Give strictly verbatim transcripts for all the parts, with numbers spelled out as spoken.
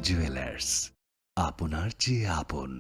জুয়েলার্স, আপনার যে আপন।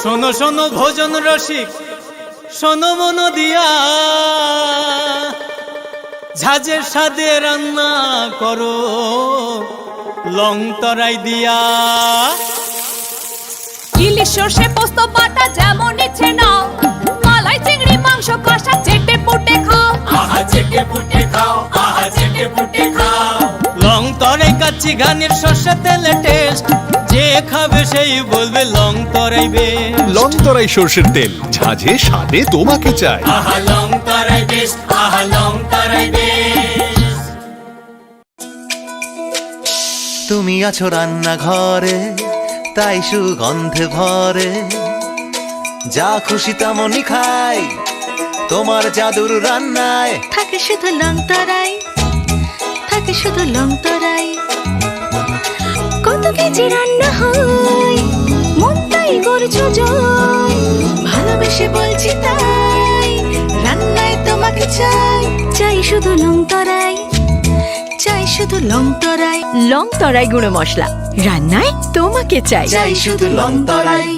শোনো শোনো ভোজন রসিক, শোনো মন দিয়া, ঝাঁঝের স্বাদে রান্না করো লং তরাই দিয়া। ইলিশ সর্ষে পোস্ত বাটা যেমন ইচ্ছে নাও, মালাই চিংড়ি মাংস কষা চেটে পুটে খাও। আহা চেটে পুটে খাও, আহা চেটে পুটে খাও। লং তরাই কাচ্চি ঘানির সর্ষে তেলে টেস্ট, যে খাবে সেই বলবে লং তরাই বেস্ট। লং তরাই সর্ষের তেল, ঝাঁঝে স্বাদে তোমাকে চাই। আহা লং তরাই বেস্ট, আহা লং তরাই বেস্ট। তুমি আছো রান্নাঘরে, তাই সুগন্ধে ভরে। যা খুশি তেমনই খাই তোমার জাদুর রান্নায়। থাকে শুধু লং তরাই, থাকে শুধু লং তরাই। কত কেজি রান্না হয়, মনটাই করছো জয়। ভালোবেসে বলছি তাই, রান্নায় তোমাকে চাই। চাই শুধু লং তরাই, চাই শুধু লং তরাই। লং তরাই গুঁড়ো মশলা, রান্নায় তোমাকে চাই। চাই শুধু লং তরাই।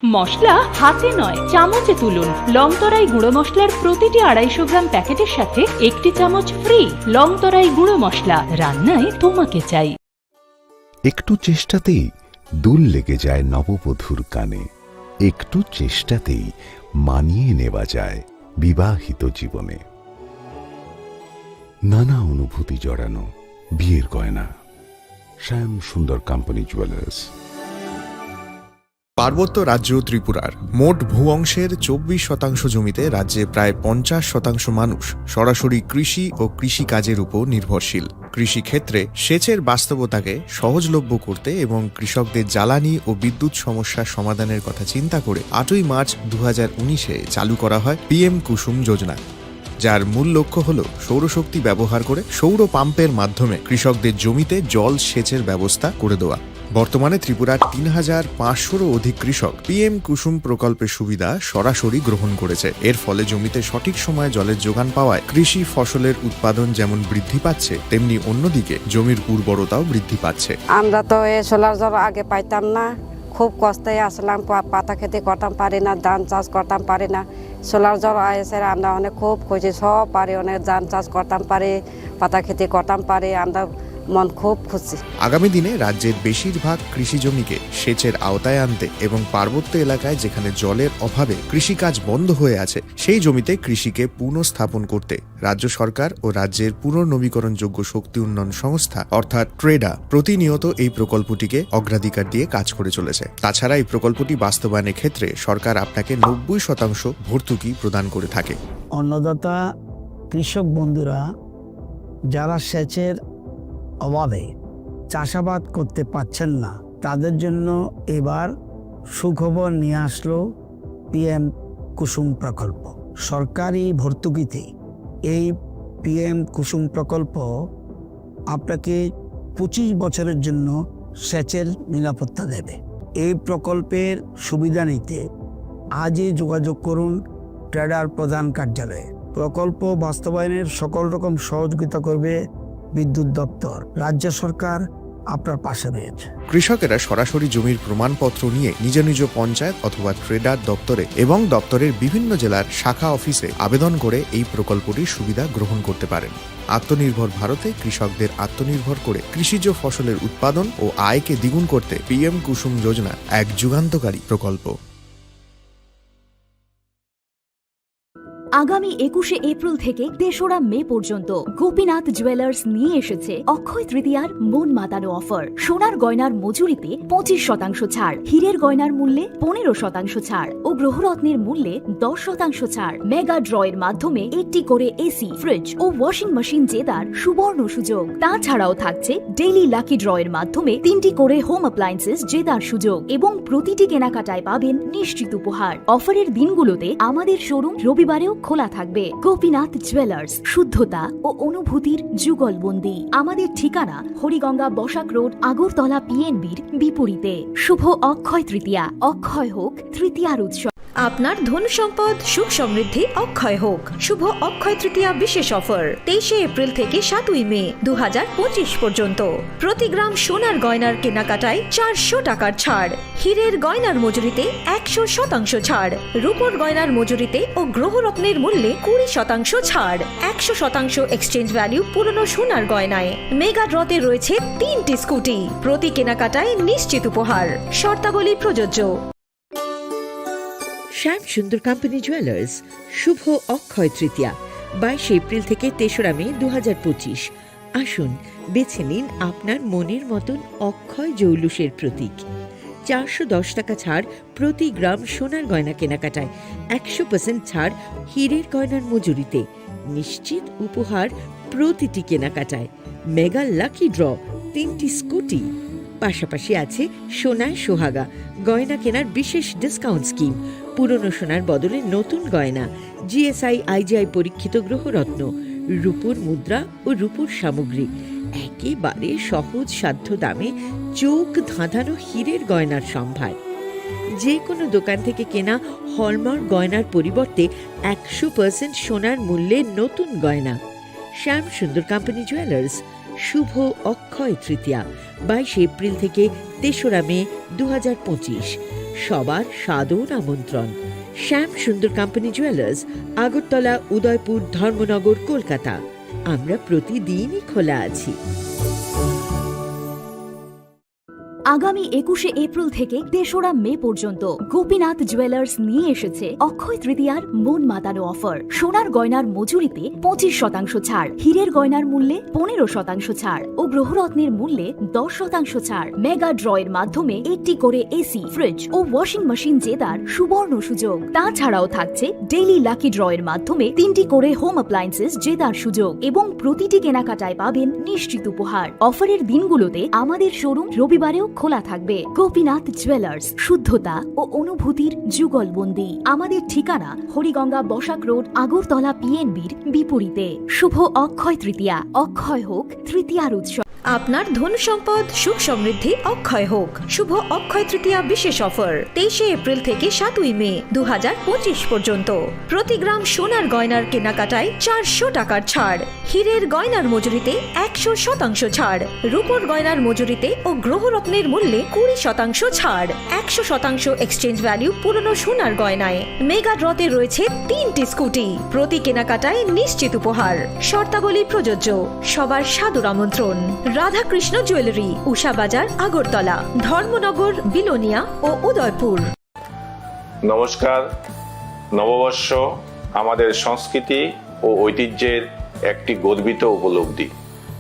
মশলা হাতে নয়, চামচে তুলুন। লং তরাই গুঁড়ো মশলার প্রতিটি আড়াইশো গ্রাম প্যাকেটের সাথে একটি চামচ ফ্রি। লং তরাই গুঁড়ো মশলা, রান্নায় তোমাকে চাই। একটু চেষ্টাতেই দুল লেগে যায় নববধূর কানে। একটু চেষ্টাতেই মানিয়ে নেওয়া যায় বিবাহিত জীবনে। নানা অনুভূতি জড়ানো বিয়ের গয়না। শ্যাম সুন্দর কোম্পানি জুয়েলার্স। পার্বত্য রাজ্য ত্রিপুরার মোট ভূ অংশের চব্বিশ শতাংশ জমিতে রাজ্যে প্রায় পঞ্চাশ শতাংশ মানুষ সরাসরি কৃষি ও কৃষিকাজের উপর নির্ভরশীল। কৃষিক্ষেত্রে সেচের বাস্তবতাকে সহজলভ্য করতে এবং কৃষকদের জ্বালানি ও বিদ্যুৎ সমস্যা সমাধানের কথা চিন্তা করে আটই মার্চ দু হাজার উনিশে চালু করা হয় পিএম কুসুম যোজনা, যার মূল লক্ষ্য হল সৌরশক্তি ব্যবহার করে সৌর পাম্পের মাধ্যমে কৃষকদের জমিতে জল সেচের ব্যবস্থা করে দেওয়া। বর্তমানে ত্রিপুরার তিন হাজার পাঁচশোরও অধিক কৃষক পিএম কুসুম প্রকল্পের সুবিধা সরাসরি গ্রহণ করেছে। এর ফলে জমিতে সঠিক সময়ে জলের যোগান পাওয়ায় কৃষি ফসলের উৎপাদন যেমন বৃদ্ধি পাচ্ছে, তেমনি অন্যদিকে জমির উর্বরতাও বৃদ্ধি পাচ্ছে। আমরা তো এই সোলার জল আগে পাইতাম না, খুব কষ্টে আসলাম, পা-, পাতা খেতি করতাম পারি না, ধান চাষ করতাম পারি না। সোলার জল আইসে আমরা অনেক খুব খুশি, সব পারি, অনেক ধান চাষ করতাম পারি, পাতা খেতি করতাম পারি, আমরা মন খুব খুশি। আগামী দিনে রাজ্যের বেশিরভাগ কৃষি জমিকে সেচের আওতায় আনতে এবং পার্বত্য এলাকায় যেখানে জলের অভাবে কৃষিকাজ বন্ধ হয়ে আছে, সেই জমিতে কৃষিকে পুনঃস্থাপন করতে রাজ্য সরকার ও রাজ্যের পুনর্নবীকরণযোগ্য শক্তি উন্নয়ন সংস্থা অর্থাৎ ট্রেডা প্রতিনিয়ত এই প্রকল্পটিকে অগ্রাধিকার দিয়ে কাজ করে চলেছে। তাছাড়া এই প্রকল্পটি বাস্তবায়নের ক্ষেত্রে সরকার আপনাকে নব্বই শতাংশ ভর্তুকি প্রদান করে থাকে। অন্নদাতা কৃষক বন্ধুরা যারা সেচের অভাবে চাষাবাদ করতে পারছেন না, তাদের জন্য এবার সুখবর নিয়ে আসলো পিএম কুসুম প্রকল্প। সরকারি ভর্তুকিতে এই পিএম কুসুম প্রকল্প আপনাকে পঁচিশ বছরের জন্য সেচের নিরাপত্তা দেবে। এই প্রকল্পের সুবিধা নিতে আজই যোগাযোগ করুন ট্রেডার প্রধান কার্যালয়ে। প্রকল্প বাস্তবায়নের সকল রকম সহযোগিতা করবে বিদ্যুৎ দপ্তর। রাজ্য সরকার আপনার পাশে রয়েছে। কৃষকেরা সরাসরি জমির প্রমাণপত্র নিয়ে নিজ নিজ পঞ্চায়েত অথবা ট্রেডার দপ্তরে এবং দপ্তরের বিভিন্ন জেলার শাখা অফিসে আবেদন করে এই প্রকল্পটির সুবিধা গ্রহণ করতে পারেন। আত্মনির্ভর ভারতে কৃষকদের আত্মনির্ভর করে কৃষিজ ফসলের উৎপাদন ও আয়কে দ্বিগুণ করতে পিএম কুসুম যোজনা এক যুগান্তকারী প্রকল্প। আগামী একুশে এপ্রিল থেকে তেসরা মে পর্যন্ত গোপীনাথ জুয়েলার্স নিয়ে এসেছে অক্ষয় তৃতীয়ার মন মাতানো অফার। সোনার গয়নার মজুরিতে পঁচিশ শতাংশ ছাড়, হীরের গয়নার মূল্যে পনেরো শতাংশ ছাড় ও গ্রহরত্নের মূল্যে দশ শতাংশ ছাড়। মেগা ড্রয়ের মাধ্যমে একটি করে এসি, ফ্রিজ ও ওয়াশিং মেশিন জেতার সুবর্ণ সুযোগ। তাছাড়াও থাকছে ডেইলি লাকি ড্রয়ের মাধ্যমে তিনটি করে হোম অ্যাপ্লায়েন্সেস জেতার সুযোগ এবং প্রতিটি কেনাকাটায় পাবেন নিশ্চিত উপহার। অফারের দিনগুলোতে আমাদের শোরুম রবিবারেও খোলা থাকবে। গোপীনাথ জুয়েলার্স, শুদ্ধতা ও অনুভূতির যুগলবন্দি। আমাদের ঠিকানা হরিগঙ্গা বসাক রোড, আগরতলা পিএনবির বিপরীতে। শুভ অক্ষয় তৃতীয়া, অক্ষয় হোক তৃতীয়ার উৎসব। আপনার ধন সম্পদ সুখ সমৃদ্ধি অক্ষয় হোক। শুভ অক্ষয় তৃতীয়া বিশেষ অফার, তেইশে এপ্রিল থেকে সাতই মে দু হাজার পঁচিশ পর্যন্ত। প্রতি গ্রাম সোনার গয়নার কেনাকাটায় চারশো টাকার ছাড়, হীরের গয়নার মজুরিতে একশো শতাংশ ছাড়, রূপোর গয়নার মজুরিতে ও গ্রহরত্নের মূল্যে কুড়ি শতাংশ ছাড়, একশো শতাংশ এক্সচেঞ্জ ভ্যালু পুরনো সোনার গয়নায়। মেগা ড্রতে রয়েছে তিনটি স্কুটি, প্রতি কেনাকাটায় নিশ্চিত উপহার। শর্তাবলী প্রযোজ্য। শ্যাম সুন্দর কোম্পানি জুয়েলার্স, শুভ অক্ষয় তৃতীয়া, বাইশে এপ্রিল থেকে তেসরা মে দু হাজার পঁচিশ। আসুন, বেছে নিন আপনার মনের মতন অক্ষয় জৌলুসের প্রতীক। চারশো দশ টাকা ছাড় প্রতি গ্রাম সোনার গয়না কেনাকাটায়, একশো পার্সেন্ট ছাড় হীরের গয়নার মজুরিতে, নিশ্চিত উপহার প্রতিটি কেনাকাটায়। মেগা লাকি ড্র, তিনটি স্কুটি, পাশাপাশি আছে সোনায় সোহাগা গয়না কেনার বিশেষ ডিসকাউন্ট স্কিম, পুরনো সোনার বদলে নতুন গয়না, জিএসআই আইজিআই পরীক্ষিত গ্রহরত্ন, রূপোর মুদ্রা ও রূপোর সামগ্রী। একেবারে সহজ সাধ্য দামে চোখ ধাঁধানো হীরের গয়নার সম্ভার। যে কোনো দোকান থেকে কেনা হলমার্ক গয়নার পরিবর্তে একশো পার্সেন্ট সোনার মূল্যে নতুন গয়না। শ্যাম সুন্দর কোম্পানি জুয়েলার্স, শুভ অক্ষয় তৃতীয়া, বাইশে এপ্রিল থেকে তেসরা মে দু হাজার পঁচিশ। সবার সাদর আমন্ত্রণ। শ্যাম সুন্দর কোম্পানি জুয়েলার্স, আগরতলা, উদয়পুর, ধর্মনগর, কলকাতা। আমরা প্রতিদিনই খোলা আছি। আগামী একুশে এপ্রিল থেকে তেসরা মে পর্যন্ত গোপীনাথ জুয়েলার্স নিয়ে এসেছে অক্ষয় তৃতীয়ার মন মাতানো অফার। সোনার গয়নার মজুরিতে পঁচিশ শতাংশ ছাড়, হীরের গয়নার মূল্যে পনেরো শতাংশ ছাড় ও গ্রহরত্নের মূল্যে দশ শতাংশ ছাড়। মেগা ড্রয়ের মাধ্যমে একটি করে এসি, ফ্রিজ ও ওয়াশিং মেশিন জেতার সুবর্ণ সুযোগ। তাছাড়াও থাকছে ডেইলি লাকি ড্রয়ের মাধ্যমে তিনটি করে হোম অ্যাপ্লায়েন্সেস জেতার সুযোগ এবং প্রতিটি কেনাকাটায় পাবেন নিশ্চিত উপহার। অফারের দিনগুলোতে আমাদের শোরুম রবিবারেও খোলা থাকবে। গোপীনাথ জুয়েলার্স, শুদ্ধতা ও অনুভূতির যুগলবন্দি। আমাদের ঠিকানা হরিগঙ্গা বসাক রোড, আগরতলা পিএনবির বিপরীতে। শুভ অক্ষয় তৃতীয়া, অক্ষয় হোক তৃতীয়ার উৎসব। আপনার ধন সম্পদ সুখ সমৃদ্ধি অক্ষয় হোক। শুভ অক্ষয় তৃতীয়া বিশেষ অফার, তেইশে এপ্রিল থেকে সাতই মে দু হাজার পঁচিশ পর্যন্ত। প্রতি গ্রাম সোনার গয়নার কেনাকাটায় চারশো টাকার ছাড়, হীরের গয়নার মজুরিতে একশো শতাংশ ছাড়, রূপোর গয়নার মজুরিতে ও গ্রহরত্নের মূল্যে কুড়ি শতাংশ ছাড়, একশো শতাংশ এক্সচেঞ্জ ভ্যালু পুরনো সোনার গয়নায়। মেগা ড্রতে রয়েছে তিনটি স্কুটি, প্রতি কেনাকাটায় নিশ্চিত উপহার। শর্তাবলী প্রযোজ্য। সবার সাদর আমন্ত্রণ। রাধাকৃষ্ণ জুয়েলারি, উষা বাজার, আগরতলা, ধর্মনগর, বিলোনিয়া ও উদয়পুর। নমস্কার। নববর্ষ আমাদের সংস্কৃতি ও ঐতিহ্যের একটি গর্বিত উপলব্ধি,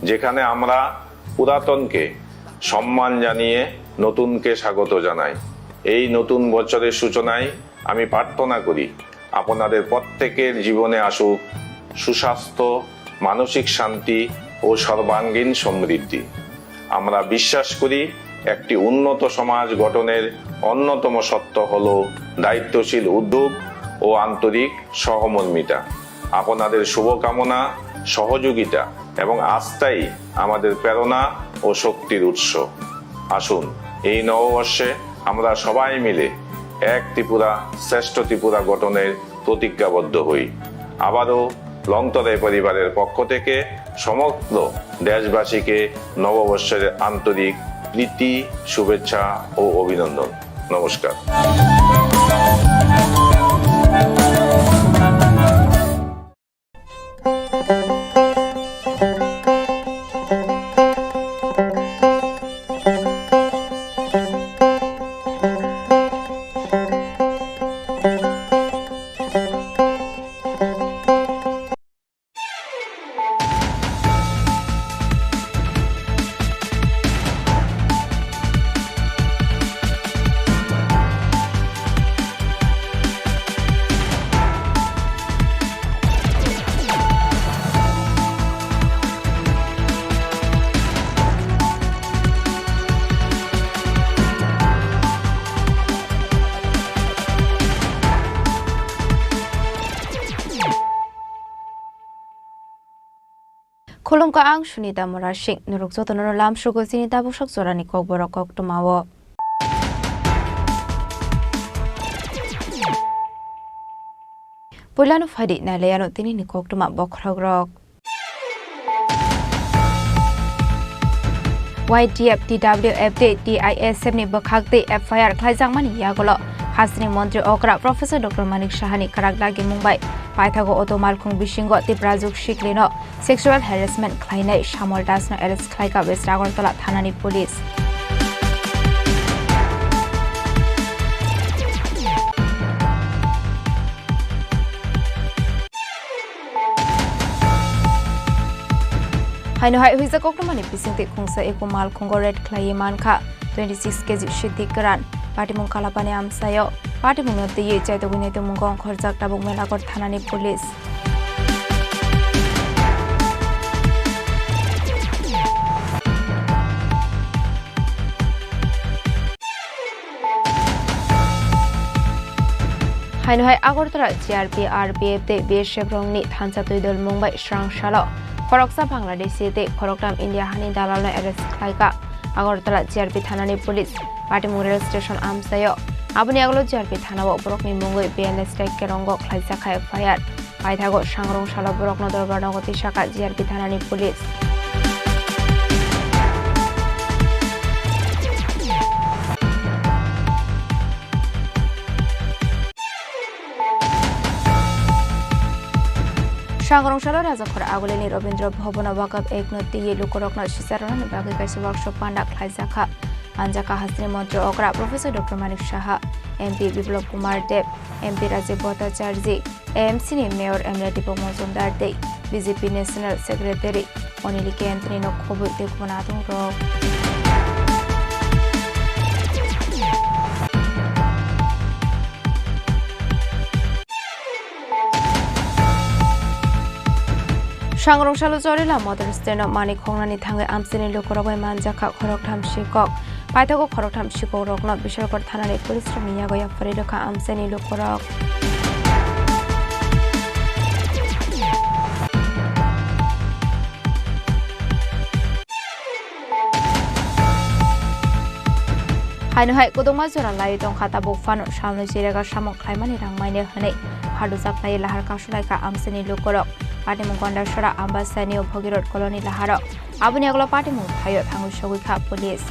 যেখানে আমরা পুরাতনকে সম্মান জানিয়ে নতুনকে স্বাগত জানাই। এই নতুন বছরের সূচনায় আমি প্রার্থনা করি আপনাদের প্রত্যেকের জীবনে আসুক সুস্বাস্থ্য, মানসিক শান্তি ও সর্বাঙ্গীন সমৃদ্ধি। আমরা বিশ্বাস করি, একটি উন্নত সমাজ গঠনের অন্যতম সত্য হল দায়িত্বশীল উদ্যোগ ও আন্তরিক সহমর্মিতা। আপনাদের শুভকামনা, সহযোগিতা এবং আস্থাই আমাদের প্রেরণা ও শক্তির উৎস। আসুন, এই নববর্ষে আমরা সবাই মিলে এক ত্রিপুরা, শ্রেষ্ঠ ত্রিপুরা গঠনের প্রতিজ্ঞাবদ্ধ হই। আবারও লংতরাই পরিবারের পক্ষ থেকে সমগ্র দেশবাসীকে নববর্ষের আন্তরিক প্রীতি, শুভেচ্ছা ও অভিনন্দন। নমস্কার। Khulumkha, ang Sunita Murasing. Norok jotono lamsugo chini tabuksak jorani kokborok koktwmao. Puilano phaidi nailaiano tinini koktwma bokhorokrok. Y T F T W F tei T I S F ni bwkhak tei F I R khlaijakmani yagulo hasteni montri okra Professor Doctor Manik Sahani kwrak dagimung bai paithago auto malkhung bisingo Tiprajwk siklino sexual harassment khlainai Shyamol Das no arrest khlaikha West Agartala thanani police. Haino hai huijak koktwmani bisingtwi khungsa eko malkhungo raid khlaiwi mankha twenty six K G siddi kwran. Patimung Kalapani amchaio patimungno twiwi chaitogwi naitukmungo ongkhorjak tabuk Melaghor thanani police. Haino hai Agartala G R P, R P F tei B S F rokni thansa twi dol mung bai srang salo khoroksa Bangladeshi tei khoroktham India hani dalalno arrest khlaikha Agartala G R P thanani police. Patimung rail station amchaio aboni yagulo G R P thanao borokni mungwi B N S tei kerongo khlaijak kha F I R. Paithago sangrong salo borokno dorbar nogo tisakha G R P thanani police. Sangrong salo Rajakhor Agulini Rabindra Bhavan o Wakaf Act no twiwi lukurokno sicharonani bagwi kaisa workshop panda khlaijakha. Manjakha hasteni montri okra Professor Doctor Manik Saha, M P Biplab Kumar Deb, M P Rajib Bhattacharjee, A M C ni Mayor M L A Deepak Majumdar tei B J P National Secretary Onili K Anthony no khobwi tei kubun adongrok. Sangrong salo Jorila Motor Stand o manwi khongnani thangwi amchaini lukurok bai manjakha khoroktham sikok. Paithago khoroktham sikokrokno Bishalgarh thanani police rokni yago yapharwi rwkha amchaini lukurok. Haino hai kwdwkma jora laiwi tongkha, tabuk phano salnwi chirega samung khlaimani rang maine hwnwi phalujak nai lahar kasulaikha amchaini lukurok. Patimung Gondasora Ambasa New Bhogirot Colony laharo. Aboni yagulo patimung thaio thangwi sogwi kha police.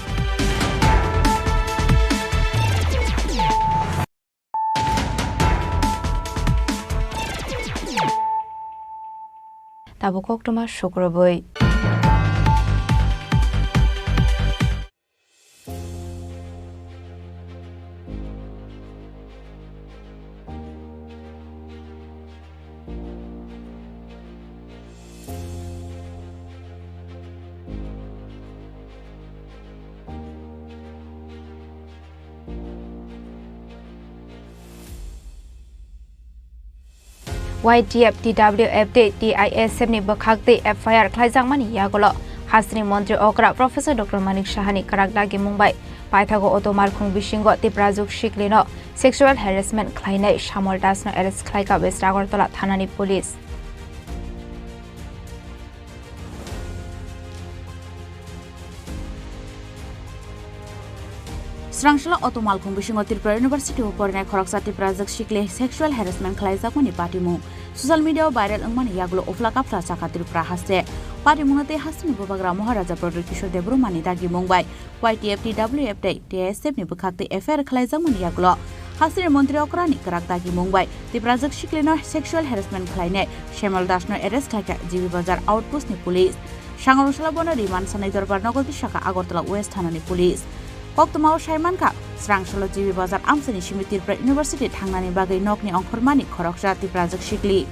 Tabuk koktwma sukrubwi. Y T F T W F tei T I S F ni bwkhak tei F I R khlaijakmani yagulo hasteni montri okra Professor Doctor Manik Sahani kwrak dagimung bai paithago auto malkhung bisingo Tiprajwk siklino sexual harassment khlainai Shyamol Das no arrest khlaikha West Agartala thanani police. Srangsalo auto malkhung bisingo Tripura University o porinai khoroksa Tiprajwk sikli sexual harassment khlaijakmani patimung social media o viral wngmani yagulo uphla kaphla chakha Tripura haste. Patimungno tei hasteni bubagra Maharaja Pradyut Kishore Debbarmani dagimung bai Y T F T W F tei T I S F ni bwkhak tei F I R khlaijakmani yagulo hasteni montri okrani kwrak dagimung bai Tiprajwk siklino sexual harassment khlainai Shyamol Das no arrest khlaikha G B Bazar outpost ni police. Sangrong salo bono remand sanai dorbar nogo tisakha Agartala West thanani police. Koktwmao sai mankha, srangsalo G B Bazar amchaini simi Tripura University thangnani bagwi nokni ongkhormani khoroksa Tiprajwk sikli.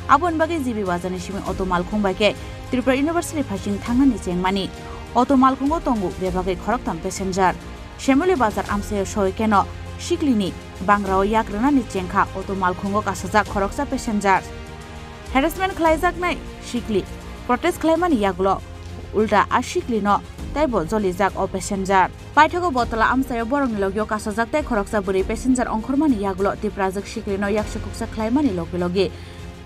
Aboni bagwi G B Bazarni simi auto malkhung bai khe Tripura University phaising thangnani chengmani. Auto malkhungo tongo bebagwi khoroktham passenger. Shyamoli Bazar amchaio soi keno siklini bangrao yak rwnani chengkha auto malkhungo kasajak khoroksa passenger. Harassment khlaijaknai sikli protest khlaimani yagulo ulta a siklino teibo jolijak o passenger. Paithago Botala amchaio borokni logio kasajak tei khoroksa bwrwi passenger ongkhormani yagulo Tiprajwk siklino yaksu kuksa khlaimani logi logi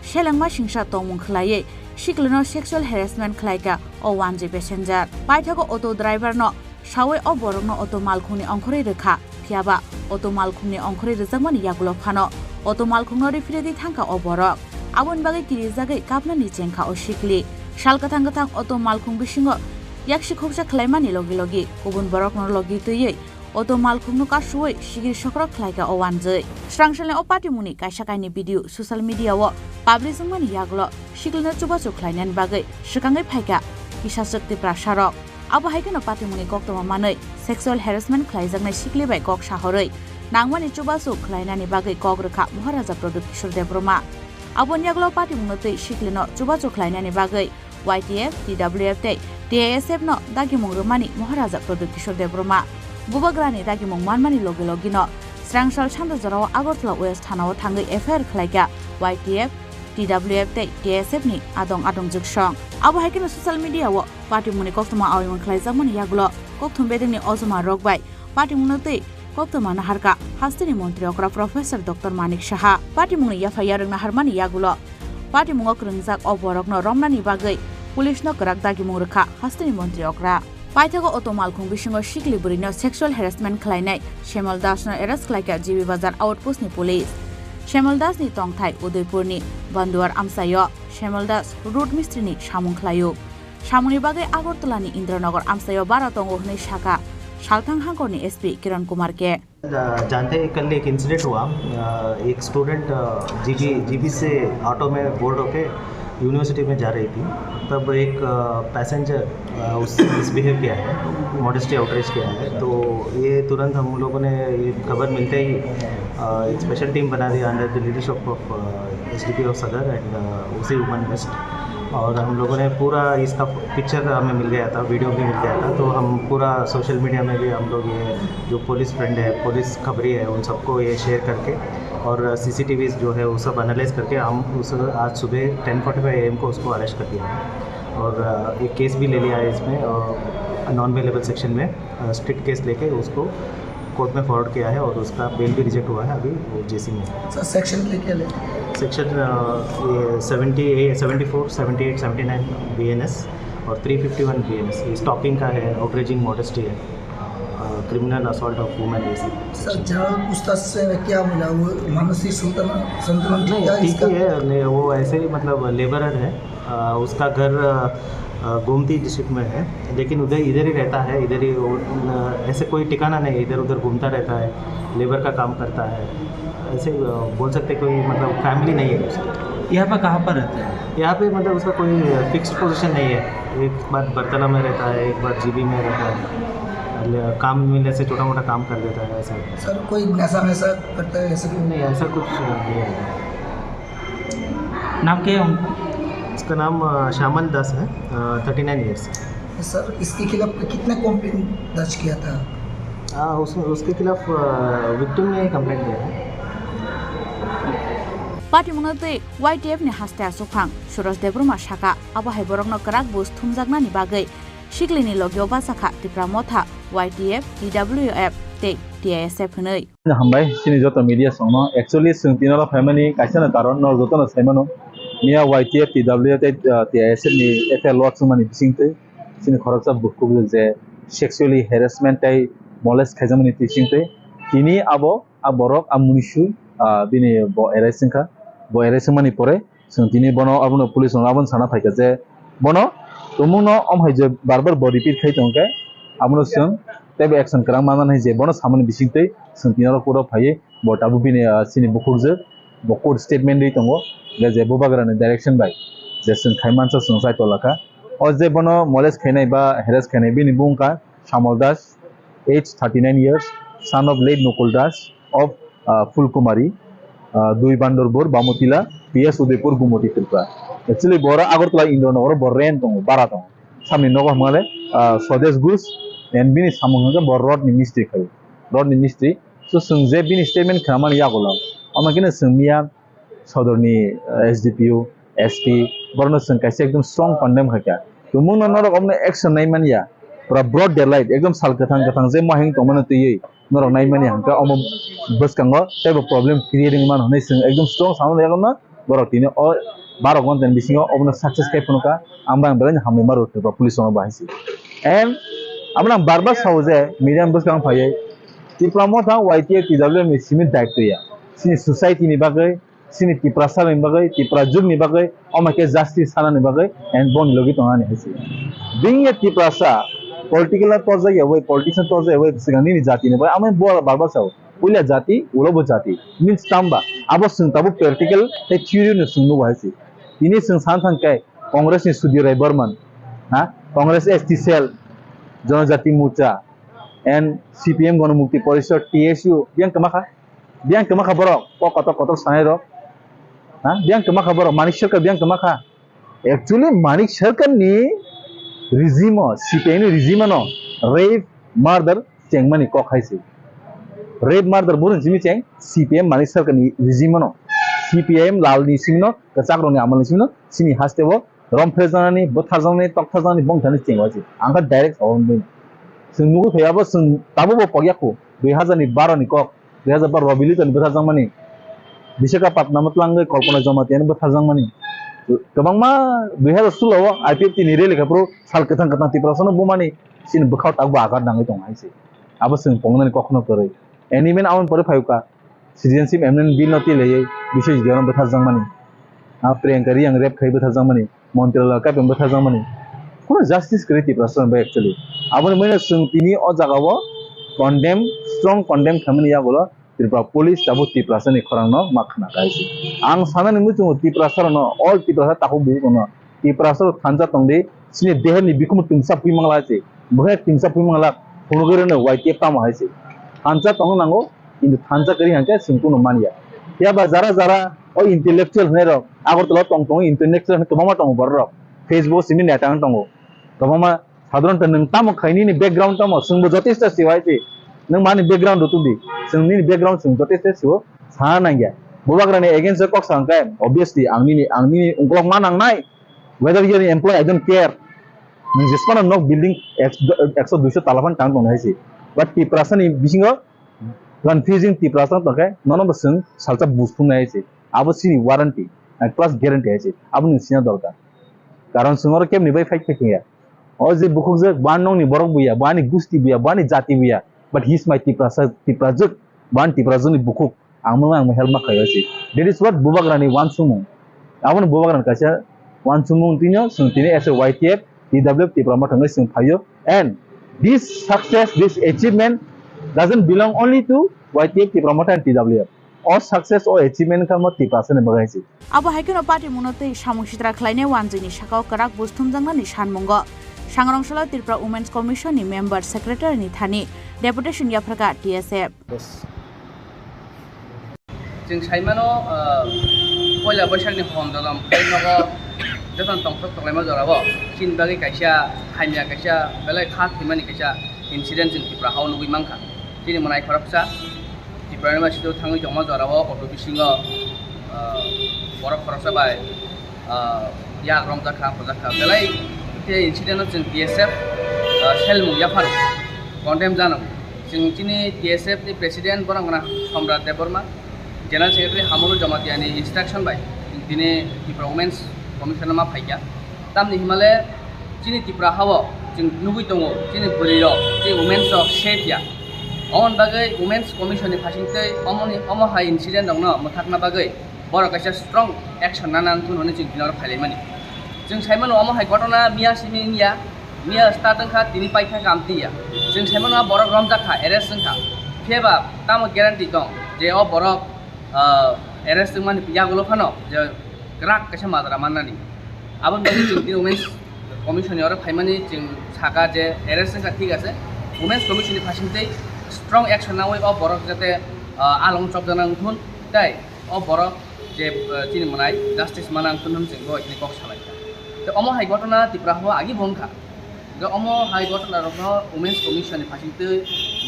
selengma singsa tongmung khlaiwi Siklino sexual harassment khlaikha o wanjwi passenger. Paithago auto driver no sawi o borokno auto malkhungni ongkhorwi rwkha. Phiyaba auto malkhungni ongkhorwi rwjakmani yagulo phano auto malkhungno riphirwi thangkha o borok. Aboni bagwi kirijagwi kapnani chengkha o sikli. Sal kwthang kwthang auto malkhung bisingo yaksi khuksa khlaimani logi logi kubun borokno logi twiwi auto malkhungno kasuwi sigiri sokrok khlaikha o wanjwi. Srangsalni o patimungni kaisa kainwi video social media-o publish wngmani yagulo siklino chubachu khlainani bagwi swkangwi phaikha kisa chwk Tiprasarok. Abo hai kheno patimungni koktwma manwi sexual harassment khlaijaknai sikli bai kok sahorwi nangmani chubachu khlainani bagwi kok rwkha Maharaja Pradyut Kishore Debbarma. Aboni yagulo patimungno twi siklino chubachu khlainani bagwi Y T F, T W F tei T I S F no dagimung rwmani Maharaja Pradyut Kishore Debbarma. Bubagrani dagimung manmani logi logino Srangsal Santa jorao Agartala West thanao thangwi F I R khlaikha Y T F, T W F tei T S F ni adong adong jwksong. Abo hai kheno social media-o patimungni koktwma aoimung khlaijakmani yagulo kokthum bedengni ojoma rok bai patimungno twi koktwma naharkha hasteni montri okra Professor Doctor Manik Saha. Patimungni yaphai yarwng naharmani yagulo patimungo kwrwngjak o borokno romnani bagwi police no kwrak dagimung rwkha hasteni montri okra. Paithago auto malkhung bisingo sikli bwrwino sexual harassment khlainai Shemal Das no arrest khlaikha G B Bazar outpost ni police. Shemal Das ni tongthai Udaipur ni Banduar amchaio. Shemal Das road mistri ni samung khlaio. Samungni bagwi Agartala ni Indranagar amchaio bara tongo hwnwi sakha Salthang hangkor ni S P Kiran Kumar K. जा-, जानते हैं, कल एक इंसिडेंट हुआ। अ, एक स्टूडेंट, अ, GB, GB से ऑटो में बोर्ड होके यूनिवर्सिटी में जा रही थी। तब एक, अ, पैसेंजर, अ, उससे मिसबिहेव किया है, मॉडेस्टी आउटरेज किया है। तो ये तुरंत हम लोगों ने ये खबर मिलते ही, अ, एक स्पेशल टीम बना दिया under the leadership of, a, S D P O Sadar and, a, O C Women West। और हम लोगों ने पूरा इसका पिक्चर हमें मिल गया था, वीडियो भी मिल गया था, तो हम पूरा सोशल मीडिया में भी हम लोग ये जो पुलिस फ्रेंड है, पुलिस खबरी है, उन सबको ये शेयर करके और सीसीटीवी जो है वो सब एनालाइज करके हम उस आज सुबह ten forty five A M को उसको अरेस्ट कर दिया है और, अ, एक केस भी ले लिया है इसमें, अ, नॉन बेलेबल सेक्शन में। अ, स्ट्रिक्ट केस लेके उसको कोर्ट में फॉरवर्ड किया है और उसका बेल भी रिजेक्ट हुआ है अभी वो जेसी में। सर, सेक्शन क्या क्या ले? सेक्शन, अ, ये seventy A, seventy four, seventy eight, seventy nine BNS और थ्री फिफ्टी वन बीएनएस। ये स्टॉकिंग का है, आउटरेजिंग मॉडेस्टी है, uh, criminal assault of women, ये सब सर, सेक्शन। जहाँ पूछताछ से क्या मिला, वो मानसिक संतुलन, संतुलन ठीक नहीं, था ठीक इसका? ही है, नहीं, वो ऐसे ही मतलब लेबरर है। अ, उसका घर, अ, अ, गोमती डिस्ट्रिक्ट में है, लेकिन उधर, इधर ही रहता है, इधर ही वो, अ, ऐसे कोई ठिकाना नहीं है, इधर उधर घूमता रहता है, लेबर का काम करता है, ऐसे, अ, बोल सकते कोई मतलब फैमिली नहीं है उसकी। यहाँ पर कहाँ पर रहता है? यहाँ पे मतलब उसका कोई फिक्स्ड पोजीशन नहीं है, एक बार बरतला में रहता है, एक बार जीबी में रहता है, ल-, काम मिलने से छोटा मोटा काम कर देता है ऐसा। सर, कोई नशा वशा करता है ऐसा कुछ? नहीं, ऐसा कुछ, अ, नहीं है। नाम क्या है उनका? इसका नाम, अ, श्यामल दास है, अ, थर्टी नाइन ईयर्स। सर, इसके खिलाफ कितने कंप्लेंट दर्ज किया था? आ, उस, उसके खिलाफ, अ, विक्टिम ने ही कंप्लेंट दिया है। Patimungno twi Y T F ni haste achukphang Suraj Debbarma sakha, abo hai borokno kwrak buj thumjaknani bagwi siklini logio bachakha Tipra Motha, Y T F, T W F tei T I S F hwnwi. Hambai, chini joto media songno. Actually, chwng tinoro phaimani kaisa no karon, no joto no saimano. Miya Y T F, T W F tei, uh, T I S F ni F I R lodge wngmani bisingtwi chini khoroksa bukhuk je sexually harassment tei molest khaijakmani bisingtwi tini abo, a borok, a munisu, uh, bini bo arrest wngkha. Bo arrest wngmani pore, chwng tini bono, abono police rok abono sana phaikha je bono tumungno om hai je bar bar bo repeat khai tongkhe, abono chwng teibo action kwrang manmani hai je bono samani bisingtwi chwng tini oro court o phaiwi bo tabuk bini, ah, chini bukhukjwk bo court statement rwi tongo, je, je bubagrani direction bai je chwng khai mansa chwng chai tolakha. O je bono molest khainai ba harass khainai bini bung wngkha Samol Das, age thirty nine years, son of late Nukul Das of, uh, Phulkumari, uh, Dui Bandorbur, Bamotila, P S Udaipur, Gumoti, Tripura. Actually, bora Agartala Indranagar o bo rent tongo, bara tongo. Samni nogo hwnmale, uh, Swadesh Ghosh, and bini samung hwnkhe bo rod ni mistri khai. Rod ni mistri. So, chwng je bini statement khnamani yagulo, omo kheno chwng miya sodorni, uh, S D P O, S P, borokno chwng kaisa ekdom strong condemn khaikha. Tumungno norok omono action nai manya, pura broad daylight, ekdom sal kwthang kwthang je mohing tongmani twiwi norok nai manya hwnkhe omo bwskango teibo problem create wngwi mano hwnwi chwng ekdom strong samani yagulo borok tini o baro ghonta ni bisingo obono success khe phunukha, ang bai ang belai no hambai maro Tripura police rokno bahai se. And amo ang bar bar sao je media ni bwskango phaiwi Tipra Motha Y T F T W M ni simi daitw ya, chini society ni bagwi, chini Tiprasa ni bagwi, Tipra jwk ni bagwi, omo khe justice sana ni bagwi, and boni logi tongna ni hai se. Being a Tiprasa, political no torjak ya bai, politician torjak ya bai, swkang nini jati ni bagwi, amo bo bar bar sao. Puila jati, ulo bo jati. Means tamba, abo swng tabuk practical tei theory no swng nugo hai se. Tini swng san thang khe Congress ni Sudhir Rai Barman, ha? Congress S T cell, Janajati Morcha, and C P M Ganamukti Parishad, T S U, biyang kwma kha? Biyang kwma kha borok, kok kotor kotor sanai rok. Ha? Biyang kwma kha borok, Manik Sarkar biyang kwma kha? Actually, Manik Sarkar ni regime o, C P I ni regime no rape, murder chengmani kok hai se. Rape, murder boro simi cheng C P M Manik Sarkar ni regime no. C P I M lal ni simi no, kwchak rok ni amal ni simi no, chini haste o romphre janani, bwthar janani, tokthar janani, bongthani cheng hai se. Ang kha direct sao bini. Chwng nugwi phai abo chwng tabuk bo pokya khu, dui hazar ni baro ni kok. Dui hazar bar Robi Luitani bwtharjakmani, Visakhapatnam o twlangwi Kalpana Jamatia ni bwtharjakmani, kwbangma dui hazar sulo o I P F T ni rally khe phuru sal kwthang kwthang Tiprasa no bumani chini bwkhao takbo agar nangwi tongo hai se. Abo chwng tongnani kokno kwrwi. And even aboni pore phai kha citizenship amendment bill no twi laiwi Biswajit Debbarma bwtharjakmani, a Priyanka Reang rape khai bwtharjakmani. Montri Lal Kapeng bwtharjakmani. Kuno justice kwrwi Tiprasa bai actually. Aboni mane chwng tini o jaga o condemn, strong condemn khaimani yagulo Tripura police tabuk Tiprasa ni khorang no ma khna kai se. Ang sanani muchungo Tiprasa rok no, all Tiprasa takhuk bukhuk no, Tiprasa rok thansa tongdi, chini deher ni bikhum twngsa phui mangla se. Bwkhak twngsa phui mangla, phunugwi rwno Y T F tamo hai se. Thansa tongna nango, kintu thansa kwrwi hwnkhe chwng kuno manya. Phiya ba jara jara o intellectual hwnwi rok Agartala tong tongo, intellectual hwnwi kwbangma tongo borok rok. Facebook simi neta wng tongo. Kwbangma sadharanto nwng tamo khai nini background tamo chwngbo jotesto sio hai se. Nwng mani background rw tubdi. Chwng nini background chwng jotesto sio sana nangya. Bubagrani against o kok sa hwnkhe obviously ang nini ang nini ungkolok ma nangnai. Whether you are employee, I don't care. Nwng jesmano nok building ekso duiso tala phan tang tongnai hai se. But Tiprasani bisingo confusing Tiprasa tongkhe nono bo chwng salsa bus thumnai hai se. Abo chini warranty, and plus guarantee hai se. Abo nwng sina dorkar. Karon chwng oro kebni bai fight khai thangya. O je bukhukjak, bo ani nokni borok buya, bo ani gusti buya, bo ani jati buya. But he is my Tiprasa, Tiprajwk, bo ani Tiprajwkni bukhuk. Ang mano ang help ma khaio se. That is what Bubagrani wansukmung. Aboni Bubagrani kaisa wansukmung tino, chwng tini as a Y T F, T W F Tipra Motha wngwi chwng phaio. And this success, this achievement doesn't belong only to Y T F Tipra Motha and T W F. O success, o achievement kha mo Tiprasani bagwi se. Abo hai kheno party mungno twi samung sitra khlainai wanjwini sakao kwrak bus thumjaknani sanmungo. Sangrong salo Tripura Women's Commission ni member secretary ni thani deputation yapharkha T S F. Chwng saimano, ah, poila Boisakni hom dolom khe nogo jotono tongthok tonglaima jorao chini bagwi kaisa hamya kaisa belai kha thwimani kaisa incident chwng Tripura hao nugwi mankha. Chini mwnai khoroksa Tripura University o thangwi tongma jorao auto bisingo, ah, borok khoroksa bai, ah, yak romjak kha, pojak kha. Belai khe incident o chwng T S F, ah, selmung yapharo condemn jano. Chwng chini T S F ni president borok wngkha Somrat Debbarma, general secretary Hamulu Jamatia ni instruction bai tini Tripura Women's Commission o ma phaikha. Tamni himale chini Tripura hao chwng nugwi tongo, chini bwrwi rok, chini women's rok safe ya. Omoni bagwi Women's Commission ni phasing tei omoni, omo hai incident rokno mwthakna bagwi borok kaisa strong action nana wngthun hwnwi chwng tini oro phailaimani. Chwng saimano omo hai ghotona miya simi wngya, miya start wngkha, tini paikha khe amtwi ya. Chwng saimano borok romjak kha, arrest wngkha. Phiya ba tamo guarantee tong je o borok, ah, arrest wngmani yagulo phano je kwrak kaisa majra mannani. Aboni bagwi chwng tini Women's Commission ni oro phaimani chwng saka je arrest wngkha thik ase, Women's Commission ni phasing tei strong action nawi o borok jate, ah, along chopjana wngthun tei o borok je, ah, chini mwnai justice mana wngthun hwn chwng bo chini kok salaikha. Tei omo hai ghotona Tripura hao agi bo wngkha. Hwnkhe omo hai ghotona rokno Women's Commission ni phasing tei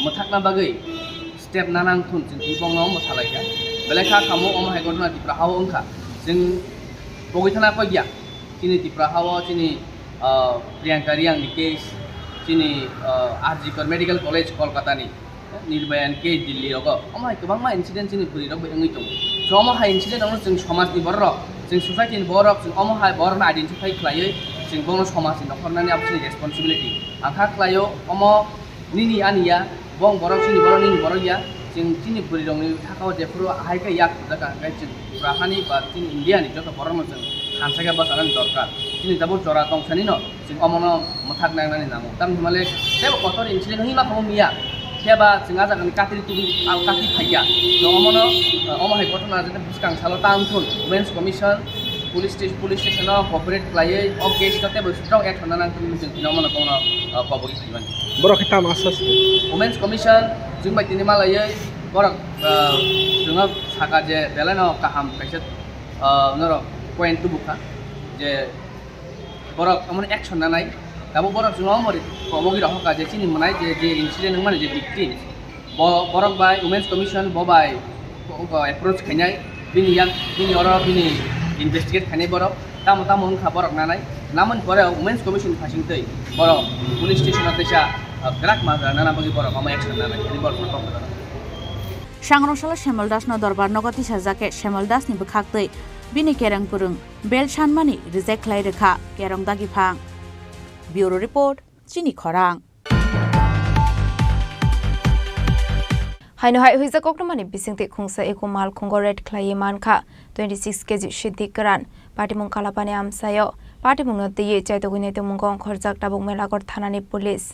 mwthakna bagwi step nana wngthun chwng tini bongno omo salaikha. Belai kha kamo omo hai ghotona Tripura hao wngkha. Chwng pogwi thana kok ya. Chini Tripura hao chini, ah, Priyanka Reang ni case, chini, ah, R G Kar Medical College Kolkata ni Nirbhaya N K Delhi rogo omo hai kwbangma incident chini bwrwi rok bai wngwi tongo. So omo hai incident rokno chwng somaj ni borok rok, chwng society ni borok rok, chwng omo hai borok no identify khlaiwi chwng bono somaj ni nokhornani abo chini responsibility. Ang kha khlaio omo nini ani ya, bong borok chini borok nini borok ya, chwng chini bwrwi rok ni thaka o jephuru ahai khe yak khujak kha hwnkhe chwng pura hani ba chini India ni joto borok no chwng thansa khe bwchanani dorkar. Chini tabuk jora tong sani no. Chwng omono mwthak nangnani nango. Tamni hwnmale teibo kotor incident wngwi ma kha miya. Phiya ba chwng ah jagani katri tubui ang katri phaiya. Chwng omono, uh, omo hai ghotona jete bwskang salo tang thun Women's Commission, police station, police station o cooperate khlaiwi o case no teibo strong action na nang thun chwng tini omono bono, uh, kobogwi phaimani. Borok khe tamo aswk? Women's Commission chwng bai tini malaiwi borok, uh, chwngno saka je belai no kaham kaisa, uh, norok point tubukha je borok omono action nanai, tabuk borok chwngno omo ri-, kobogi rok hoka je chini mwnai je, je incident wngmani je victim, bo, borok bai Women's Commission bo bai, bo, bo approach khainai, bini yak, bini oro bini investigate khainai borok, tamo tamo wngkha borok nanai, namoni pore Women's Commission phasing twi borok police station o teisa, ah, kwrak majra nana bagwi borok omo action nanai, ani borok no tongkha. Sangrong salo Shemal Das no dorbar nogo tisajak khe Shemal Das ni bwkhak twi bini kereng kwrwng bel sanmani reject khlai rwkha kerong dagiphang. Bureau Report, Chini Khorang. Haino hai huijak koktwmani bisingtwi khungsa eko malkhungo raid khlaiwi mankha twenty six K G siddhi kwran. Patimung Kalapani amsaio patimungno twiwi chaitugwi naitugmungo ongkhorjak tabuk Melaghor thanani police.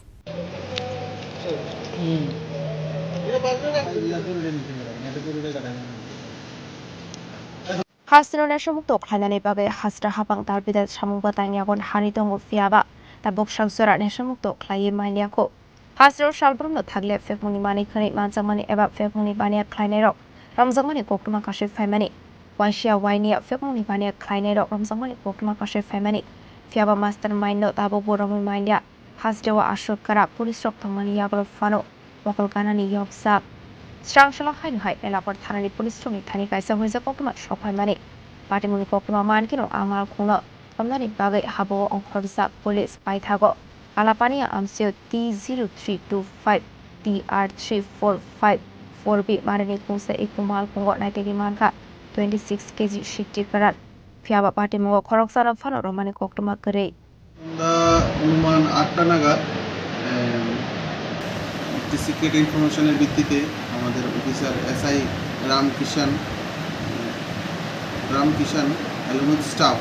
Hasteo nesomukto khlainani bagwi hasta hapang dalbidal samung bwtang yago hani tongo, phiya ba tabuk sangsora nesomukto khlaiwi manya kho. Hasteo salbrumno thakle phekmungni manwi khwnwi manjakmani eba phekmungni baniya khlainairok romjakmani koktwma kasui phaimani. Waisiya wainiya phekmungni baniya khlainairok romjakmani koktwma kasui phaimani. Phiya ba mastermind no tabukbo romwi manya. Hasteo aswk kwrak police rok tongmani yagulo phano mokol ganani yopjak. Srang salo haino hai Melaghor thanani police rokni thani kaisa huijak koktwma sok phaimani. Patimungni koktwma mankhe no a malkhungno romnani bagwi habao ongkhorjak police paithago Kalapani amsio T zero three two five T R three four five four B marini khungsa eko malkhungo naitugwi mankha twenty six K G siddhi kwran. Phiya ba patimungo khoroksano phano romani koktwma kwrwi. সন্ধ্যা অনুমান আটটা নাগাদ, এম, একটি সিক্রেট ইনফরমেশনের ভিত্তিতে আমাদের officer SI রামকিষাণ, রামকিষাণ, along with staff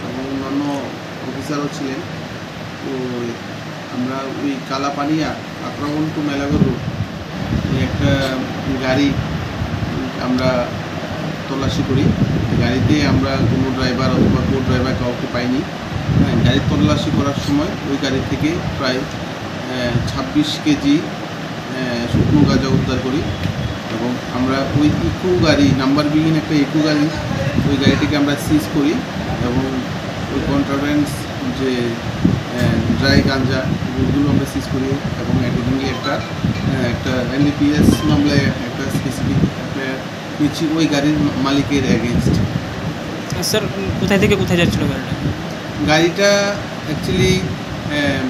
এবং অন্যান্য অফিসারও ছিলেন। তো আমরা ওই কালাপানিয়া, আক্রাবন টু মেলাগর রোড, এই একটা গাড়ি আমরা তল্লাশি করি। গাড়িতে আমরা কোনো ড্রাইভার অথবা কো ড্রাইভার কাউকে পাইনি। হ্যাঁ, গাড়ি তল্লাশি করার সময় ওই গাড়ি থেকে প্রায়, আহ, ছাব্বিশ কেজি, আহ, শুকনো গাঁজা উদ্ধার করি এবং আমরা ওই ইকো গাড়ি, নাম্বারবিহীন একটা ইকো গাড়ি, ওই গাড়িটিকে আমরা সিজ করি এবং ওই কন্ট্রাব্যান্ড যে, আহ, ড্রাই গাঞ্জা, ওগুলো আমরা সিজ করি এবং অ্যাকর্ডিংলি একটা, আহ, একটা এনডিপিএস মামলায় একটা স্পেসিফিক এফআইআর নিচ্ছি ওই গাড়ির মা-, মালিকের এগেইনস্ট। স্যার, কোথায় থেকে কোথায় যাচ্ছিল গাড়িটা? গাড়িটা অ্যাকচুয়ালি, আহ,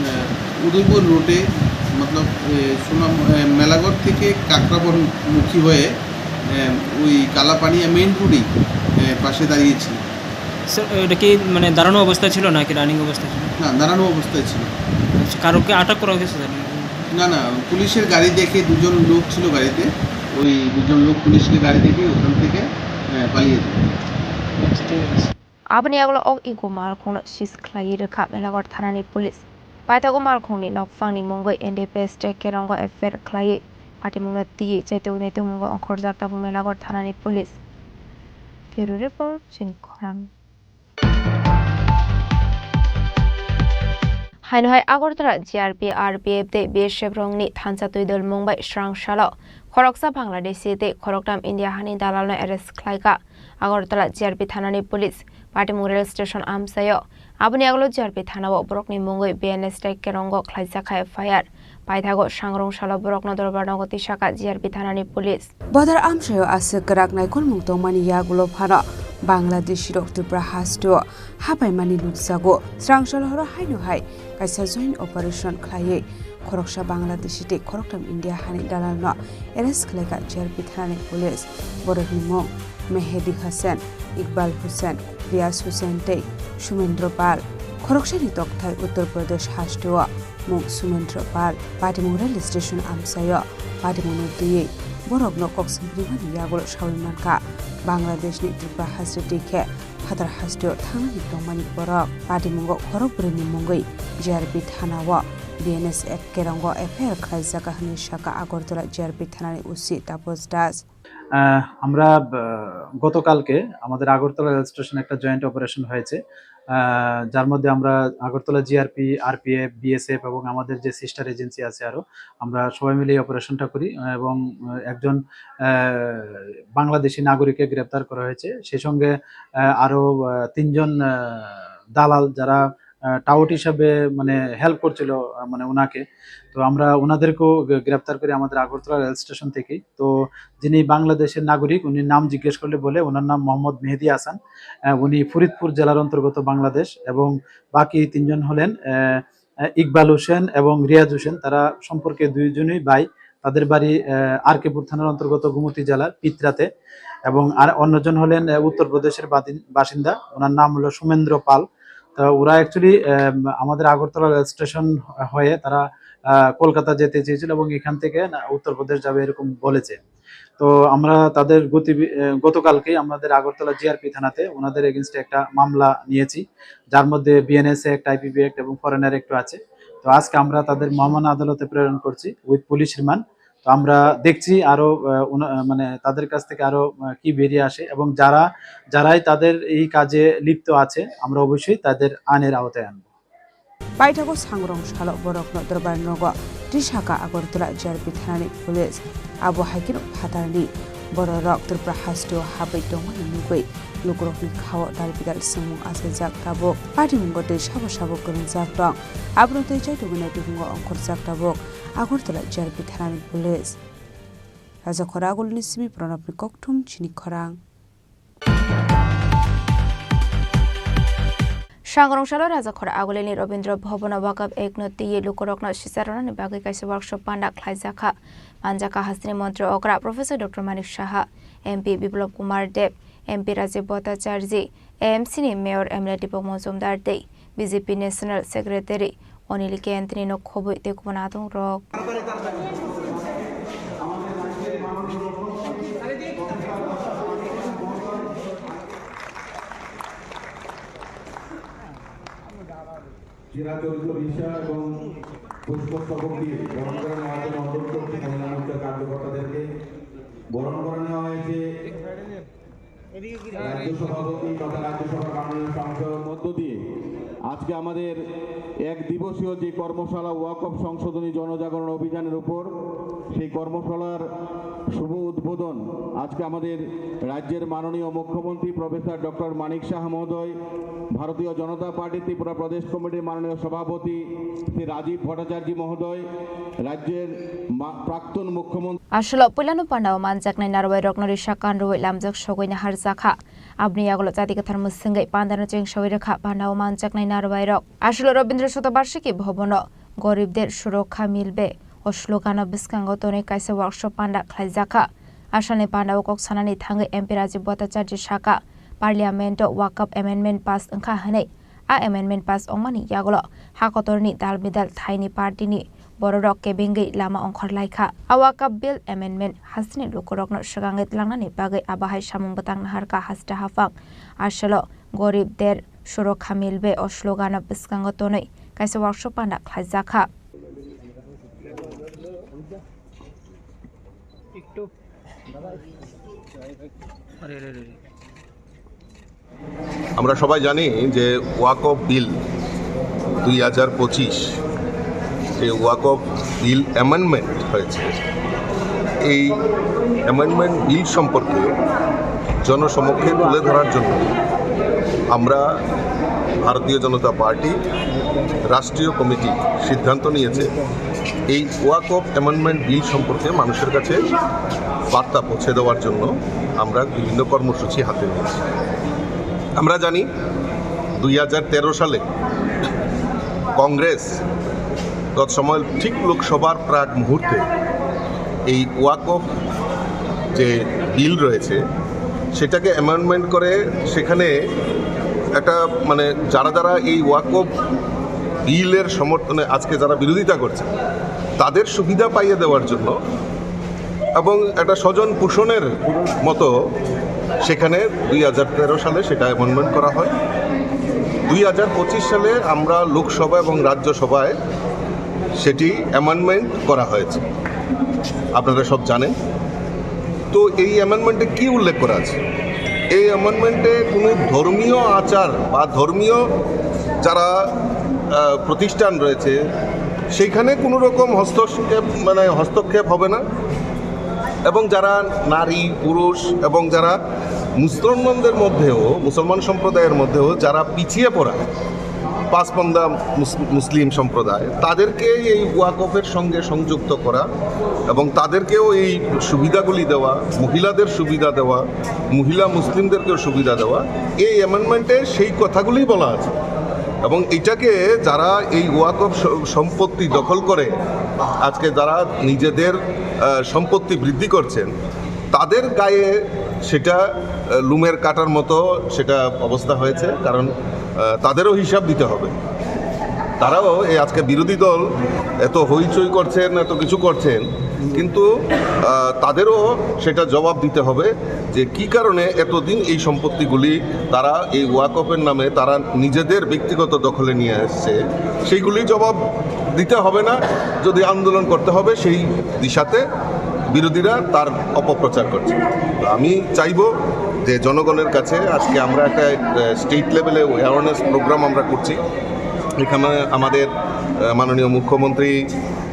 আহ, উদয়পুর রোডে, মতলব, আহ, সুনাম, আহ, মেলাগড় থেকে কাকরাবনমুখী হয়ে, আহ, ওই কালাপানিয়া মেইন রোডেই, আহ, পাশে দাঁড়িয়েছিল। স্যার, এটা কি মানে দাঁড়ানো অবস্থায় ছিল নাকি রানিং অবস্থায় ছিল? না, দাঁড়ানো অবস্থায় ছিল। আচ্ছা, কারোকে আটক করা হয়েছে স্যার? না, না, পুলিশের গাড়ি দেখে দুজন লোক ছিল গাড়িতে, ওই দুজন লোক পুলিশকে গাড়ি দেখে ওখান থেকে, আহ, পালিয়ে যায়। আচ্ছা, ঠিক আছে। Aboni yagulo o ego malkhungno seize khlaiwi rwkha Melaghor thanani police. Paithago malkhungni nokphangni mungwi N D P S tei kerongo F I R khlaiwi patimungno twiwi chaitugwi naitugmungo ongkhorjak tabuk Melaghor thanani police. Bureau Report, Chini Khorang. Haino hai Agartala G R P, R P F tei B S F rokni thansa twi dol mung bai srang salo khoroksa Bangladeshi tei khoroktham India hani dalalno arrest khlaikha Agartala G R P thanani police, patimung rail station amchaio. Aboni yagulo G R P thanao borokni mungwi B N S tei kerongo khlaijak kha F I R. Paithago sangrong salo borokno dorbar nogo tisakha G R P thanani police. Bodor amchaio aswk kwrak naikolmung tongmani yagulo phano Bangladeshi rok Tripura hasteo hapaimani nukjago. Srang salo horo haino hai kaisa joint operation khlaiwi Khoroksa Bangladeshi tei khoroktham India hani dalalno arrest khlaikha G R P thanani police. Borokni mung Mehedi Hussain, Iqbal Hussain, Riyaz Hussain tei Sumendra Pal. Khoroksani tokthai Uttar Pradesh hasteo mung Sumendra Pal. Patimung rail station amchaio patimungno twiwi borokno kok swngrimani yagulo saui mankha. Bangladeshni Tripura haste twi khe phatar hasteo thangnani tongmani borok. Patimungo khorokbrwini mungwi G R P thanao B N S Act kerongo F I R khlaijak hwnwi sakha Agartala G R P thanani O C Taposh Das. আহ, আমরা, আহ, গতকালকে আমাদের আগরতলা রেল স্টেশনে একটা joint operation হয়েছে, আহ, যার মধ্যে আমরা Agartala G R P, R P F, B S F এবং আমাদের যে সিস্টার এজেন্সি আছে আরো, আমরা সবাই মিলে এই অপারেশনটা করি, আহ, এবং, আহ, একজন, আহ, বাংলাদেশি নাগরিককে গ্রেপ্তার করা হয়েছে। সেই সঙ্গে, আহ, আরো, আহ, তিনজন, আহ, দালাল যারা, আহ, টাউট হিসাবে মানে হেল্প করছিল, আহ, মানে ওনাকে, তো আমরা ওনাদেরকেও গ্রে-, গ্রেপ্তার করি আমাদের আগরতলা রেল স্টেশন থেকেই। তো যিনি বাংলাদেশের নাগরিক, উনি নাম জিজ্ঞেস করলে বলে, ওনার নাম মোহাম্মদ মেহেদি হাসান। আহ, উনি ফরিদপুর জেলার অন্তর্গত বাংলাদেশ এবং বাকি তিনজন হলেন, আহ, আহ, ইকবাল হোসেন এবং রিয়াজ হোসেন। তারা সম্পর্কে দুইজনই ভাই। তাদের বাড়ি, আহ, আর কে পুর থানার অন্তর্গত গোমতী জেলার পিত্রাতে। এবং আর অন্যজন হলেন, আহ, উত্তর প্রদেশের বাদিন-, বাসিন্দা। ওনার নাম হলো সুমেন্দ্র পাল। তো ওরা অ্যাকচুয়ালি, আহ, আমাদের আগরতলা রেল স্টেশন হয়ে তারা, আহ, কলকাতা যেতে চেয়েছিল এবং এখান থেকে না উত্তর প্রদেশ যাবে এরকম বলেছে। তো আমরা তাদের গতি-, আহ, গতকালকেই আমাদের আগরতলা জি আর পি থানাতে ওনাদের এগেইনস্টে একটা মামলা নিয়েছি, যার মধ্যে B N S act, I P B act এবং ফরেনার অ্যাক্টও আছে। তো আজকে আমরা তাদের মহামান্য আদালতে প্রেরণ করছি উইথ পুলিশ রিমান্ড। তো আমরা দেখছি আরো, আহ, ওনা-, আহ, মানে তাদের কাছ থেকে আরো, আহ, কি বেরিয়ে আসে এবং যারা, যারাই তাদের এই কাজে লিপ্ত আছে, আমরা অবশ্যই তাদের আইনের আওতায় আনবো। Paithago sangrong salo borokno dorbar nogo twi sakha Agartala G R P thanani police. Abo hai kheno phatarni bororok Tripura hasteo habwi tongmani nugwi lukurokni khao dalbidal swngmung achaijak tabuk. Patimungo tei sabo sabo kwrwngjak tong. Abono tei chaitugwi naitugwingo ongkhorjak tabuk Agartala G R P thanani police. Rajakhor Agulini simi Pranabni kokthum chini khorang. Sangrong salo Rajakhor Agulini Rabindra Bhavan o Wakaf Act no twiwi lukurokno sicharonani bagwi kaisa workshop panda khlaijakha. Manjakha hasteni montri okra Professor Doctor Manik Saha, M P Biplab Kumar Deb, M P Rajiv Bhattacharjee, A M C ni Mayor M L A Deepak Majumdar tei B J P National Secretary Anil Kantini no khobwi tei kubun adongrok. চিরাচরিত রিক্সা এবং পুষ্পস্তবক দিয়ে বরণ করে নেওয়ার জন্য অনুরোধ করছি মহিলা মোর্চার কার্যকর্তাদেরকে। বরণ করে নেওয়া হয়েছে রাজ্য সভাপতি তথা রাজ্যসভার মাননীয় সাংসদ। মধ্য দিয়ে আজকে আমাদের এক দিবসীয় যে কর্মশালা ওয়াকফ সংশোধনী জনজাগরণ অভিযানের উপর, সেই কর্মশালার শুভ উদ্বোধন আজকে আমাদের রাজ্যের মাননীয় মুখ্যমন্ত্রী প্রফেসর ডক্টর মানিক সাহা মহোদয়, ভারতীয় জনতা পার্টি ত্রিপুরা প্রদেশ কমিটির মাননীয় সভাপতি শ্রী রাজীব ভট্টাচার্য মহোদয়, রাজ্যের মা-, প্রাক্তন মুখ্যমন্ত্রী Aswkno puilano pandao manjaknai narwai rokno risa kanrwi lamjak sogwi naharjakha. Aboni yagulo chati kwthar mwswngwi pandano chengsawi rwkha pandao manjaknai narwai rok. Aswkno Rabindra Shatabarshiki Bhavan o Garib Der Surokha Milbe o slogan o bwskango tonwi kaisa workshop panda khlaijakha. Asalni pandao kok sanani thangwi M P Rajiv Bhattacharya sakha, Parliament o Wakaf Amendment pass wngkha hwnwi. A amendment pass wngmani yagulo ha kotorni dal bidal thaini party ni bororok kebengwi lama ongkhor laikha. A Wakaf Bill amendment hasteni lukurokno swkangwi tlangnani bagwi abo hai samung bwtang naharkha haste haphang. Aswkno Garib Der Surokha Milbe o slogan o bwskango tonwi kaisa workshop panda khlaijakha. আমরা সবাই জানি যে ওয়াকফ বিল দুই হাজার পঁচিশ, এই ওয়াকফ বিল অ্যামেন্ডমেন্ট হয়েছে। এই অ্যামেন্ডমেন্ট বিল সম্পর্কে জনসমক্ষে তুলে ধরার জন্য আমরা ভারতীয় জনতা পার্টি রাষ্ট্রীয় কমিটি সিদ্ধান্ত নিয়েছে এই ওয়াকফ অ্যামেন্ডমেন্ট বিল সম্পর্কে মানুষের কাছে বার্তা পৌঁছে দেওয়ার জন্য আমরা বিভিন্ন কর্মসূচি হাতে নিয়েছি। আমরা জানি দুই হাজার তেরো সালে কংগ্রেস গত সময় ঠিক লোকসভার প্রাক মুহূর্তে এই ওয়াকফ যে বিল রয়েছে, সেটাকে অ্যামেন্ডমেন্ট করে সেখানে একটা, মানে, যারা যারা এই ওয়াকফ বিলের সমর্থনে আজকে যারা বিরোধিতা করছে, তাদের সুবিধা পাইয়ে দেওয়ার জন্য এবং একটা স্বজন পোষণের মতো সেখানে দুই হাজার তেরো সালে সেটা অ্যামেন্ডমেন্ট করা হয়। দুই হাজার পঁচিশ সালে আমরা লোকসভা এবং রাজ্যসভায় সেটি অ্যামেন্ডমেন্ট করা হয়েছে, আপনারা সব জানেন। তো এই অ্যামেন্ডমেন্টে কি উল্লেখ করা আছে? এই অ্যামেন্ডমেন্টে কোনো ধর্মীয় আচার বা ধর্মীয় যারা, আহ, প্রতিষ্ঠান রয়েছে, সেইখানে কোনো রকম হস্তক্ষেপ, মানে, হস্তক্ষেপ হবে না। এবং যারা নারী, পুরুষ এবং যারা মুসলমানদের মধ্যেও, মুসলমান সম্প্রদায়ের মধ্যেও যারা পিছিয়ে পড়া, পাঁচপন্দা মুস-, মুসলিম সম্প্রদায়, তাদেরকে এই ওয়াকফের সঙ্গে সংযুক্ত করা এবং তাদেরকেও এই সুবিধাগুলি দেওয়া, মহিলাদের সুবিধা দেওয়া, মহিলা মুসলিমদেরকেও সুবিধা দেওয়া, এই অ্যামেন্ডমেন্টে সেই কথাগুলি বলা আছে। এবং এটাকে যারা এই ওয়াকফ স-, সম্পত্তি দখল করে আজকে যারা নিজেদের, আহ, সম্পত্তি বৃদ্ধি করছেন, তাদের গায়ে সেটা, আহ, লুমের কাঁটার মতো সেটা অবস্থা হয়েছে, কারণ, আহ, তাদেরও হিসাব দিতে হবে। তারাও এই আজকে বিরোধী দল এত হইচই করছেন, এত কিছু করছেন, কিন্তু, আহ, তাদেরও সেটা জবাব দিতে হবে যে কি কারণে এতদিন এই সম্পত্তিগুলি তারা এই ওয়াকফের নামে তারা নিজেদের ব্যক্তিগত দখলে নিয়ে আসছে, সেইগুলি জবাব দিতে হবে না, যদি আন্দোলন করতে হবে সেই দিশাতে বিরোধীরা তার অপপ্রচার করছে। তো আমি চাইবো যে জনগণের কাছে আজকে আমরা একটা, আহ, স্টেট লেভেলে অ্যাওয়ারনেস প্রোগ্রাম আমরা করছি। এখানে আমাদের, আহ, মাননীয় মুখ্যমন্ত্রী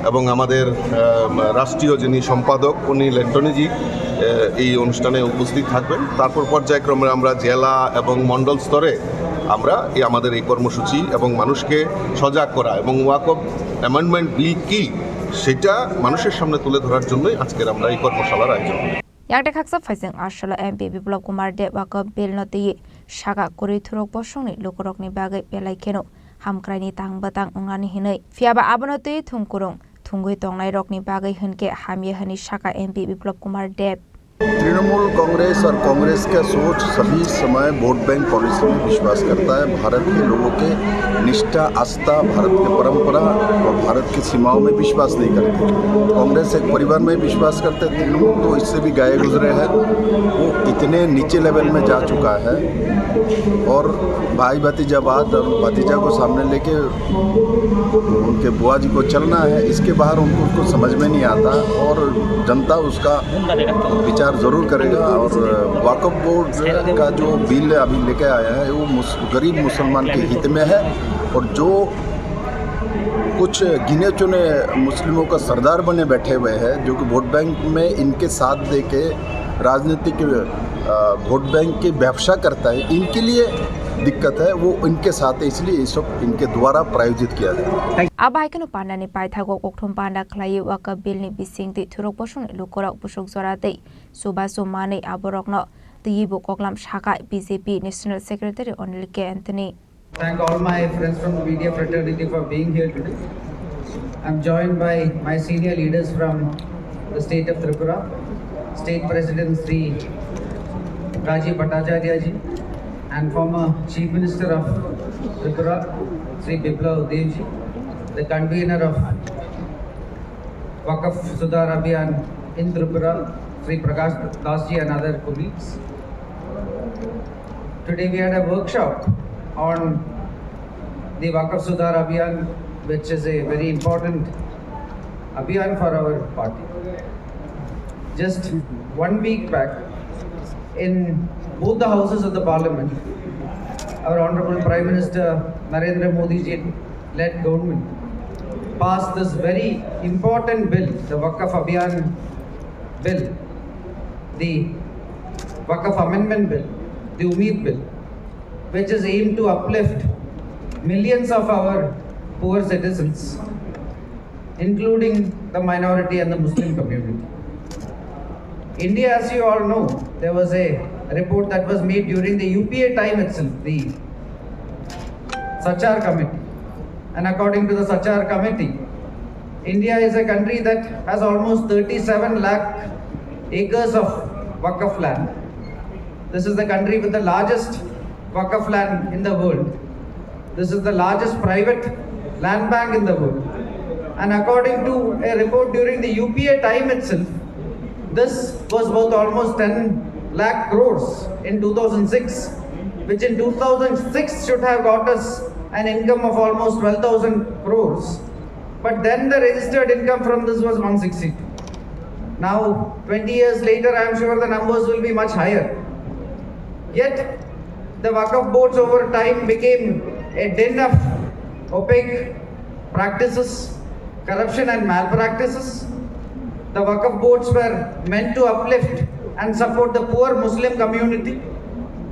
এবং আমাদের, আহ, রাষ্ট্রীয় যিনি সম্পাদক অনিল অ্যান্টনিজি, আহ, এই অনুষ্ঠানে উপস্থিত থাকবেন। তারপর পর্যায়ক্রমে আমরা জেলা এবং মণ্ডল স্তরে আমরা এই আমাদের এই কর্মসূচি এবং মানুষকে সজাগ করা এবং ওয়াকফ অ্যামেন্ডমেন্ট বিল কি সেটা মানুষের সামনে তুলে ধরার জন্যই আজকের আমরা এই কর্মশালার আয়োজন করি। Yakte khaksa phaising Asolo M P Biplab Kumar Deb Waqf Bill no twi saka kwrwi thurok bosongni lukurokni bagwi belai kheno hamkraini tang bwtang wngnani hinwi. Phiyaba abono twi thumkurung thungwi tongnairokni bagwi hwnkhe hamya hwnwi saka M P Biplab Kumar Deb. Trinamool कांग्रेस और कांग्रेस का सोच सभी समय vote bank policy में विश्वास करता है। भारत के लोगों के निष्ठा, आस्था, भारत की परंपरा और भारत की सीमाओं में विश्वास नहीं करते। कांग्रेस एक परिवार में विश्वास करते, तृणमूल तो इससे भी गए गुजरे हैं। वो इतने नीचे लेवल में जा चुका है और भाई भतीजावाद और भतीजा को सामने लेके उनके बुआ जी को चलना है, इसके बाहर उनको कुछ समझ में नहीं आता और जनता उसका विचार जरूर करेगा। और वक्फ बोर्ड का जो बिल अभी लेके आया है, वो मुस-, गरीब मुसलमान के हित में है और जो कुछ गिने चुने मुस्लिमों का सरदार बने बैठे हुए हैं, जो कि वोट बैंक में इनके साथ दे के राजनीतिक, अ, वोट बैंक की व्यवसाय करता है, इनके लिए दिक्कत है, वो इनके साथ है, इसलिए ये सब इनके द्वारा प्रायोजित किया जाता है। Abo hai kheno pandani paithago kokthum panda khlaiwi Waqf Bill ni bisingtwi thurok bosongni lukurok busuk jora tei chubachu manwi aborokno twiwi bo koklam sakha B J P National Secretary Anil K Anthony. Thank all my friends from the media fraternity for being here today. I'm joined by my senior leaders from the state of Tripura, State President Shri Rajiv Bhattacharya ji, and former Chief Minister of Tripura, Shri Biplab Deb ji, the convener of Waqf Sudhar Abhiyan in Tripura, Shri Prakash Das ji and other colleagues. Today we had a workshop on the Waqf Sudhar Abhiyan, which is a very important abhiyan for our party. Just one week back, in both the houses of the parliament, our Honorable Prime Minister Narendra Modi ji led government passed this very important bill, the Waqf Abhiyan bill, the Waqf Amendment Bill, the Umeed Bill, which is aimed to uplift millions of our poor citizens, including the minority and the Muslim community. India, as you all know, there was a report that was made during the U P A time itself, the Sachar Committee. And according to the Sachar Committee, India is a country that has almost thirty-seven lakh acres of Waqf land. This is the country with the largest Waqf land in the world. This is the largest private land bank in the world. And according to a report during the U P A time itself, this was worth almost ten lakh crores in two thousand six, which in two thousand six should have got us an income of almost twelve thousand crores. But then the registered income from this was one sixty-two. Now, twenty years later, I am sure the numbers will be much higher. Yet, the Waqf boards over time became a den of opaque practices, corruption and malpractices. The Waqf boards were meant to uplift and support the poor Muslim community,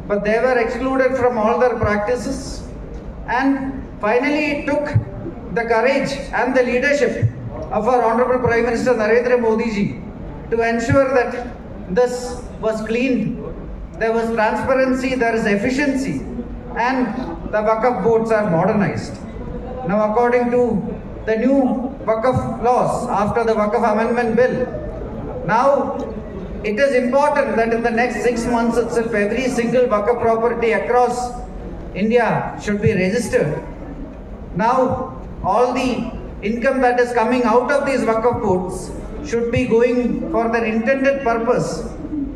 but they were excluded from all their practices. And finally, it took the courage and the leadership of our Honorable Prime Minister Narendra Modi ji to ensure that this was cleaned, there was transparency, there is efficiency, and the Waqf boards are modernized. Now, according to the new Waqf laws after the Waqf Amendment Bill, now it is important that in the next six months itself, every single Waqf property across India should be registered. Now, all the income that is coming out of these Waqf boards should be going for their intended purpose,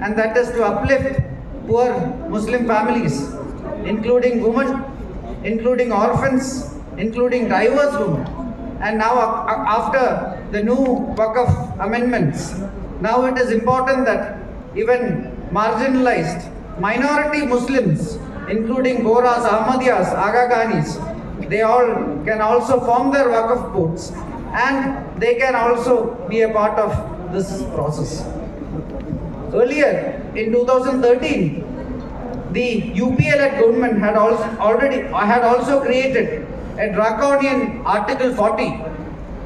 and that is to uplift poor Muslim families, including women, including orphans, including divorced women. And now, a- a- after the new Waqf amendments, now it is important that even marginalized minority Muslims, including Bohras, Ahmadiyyas, Aga Khanis, they all can also form their Waqf boards and they can also be a part of this process. Earlier, in two thousand thirteen, the U P A led government had also already had also created a draconian Article forty,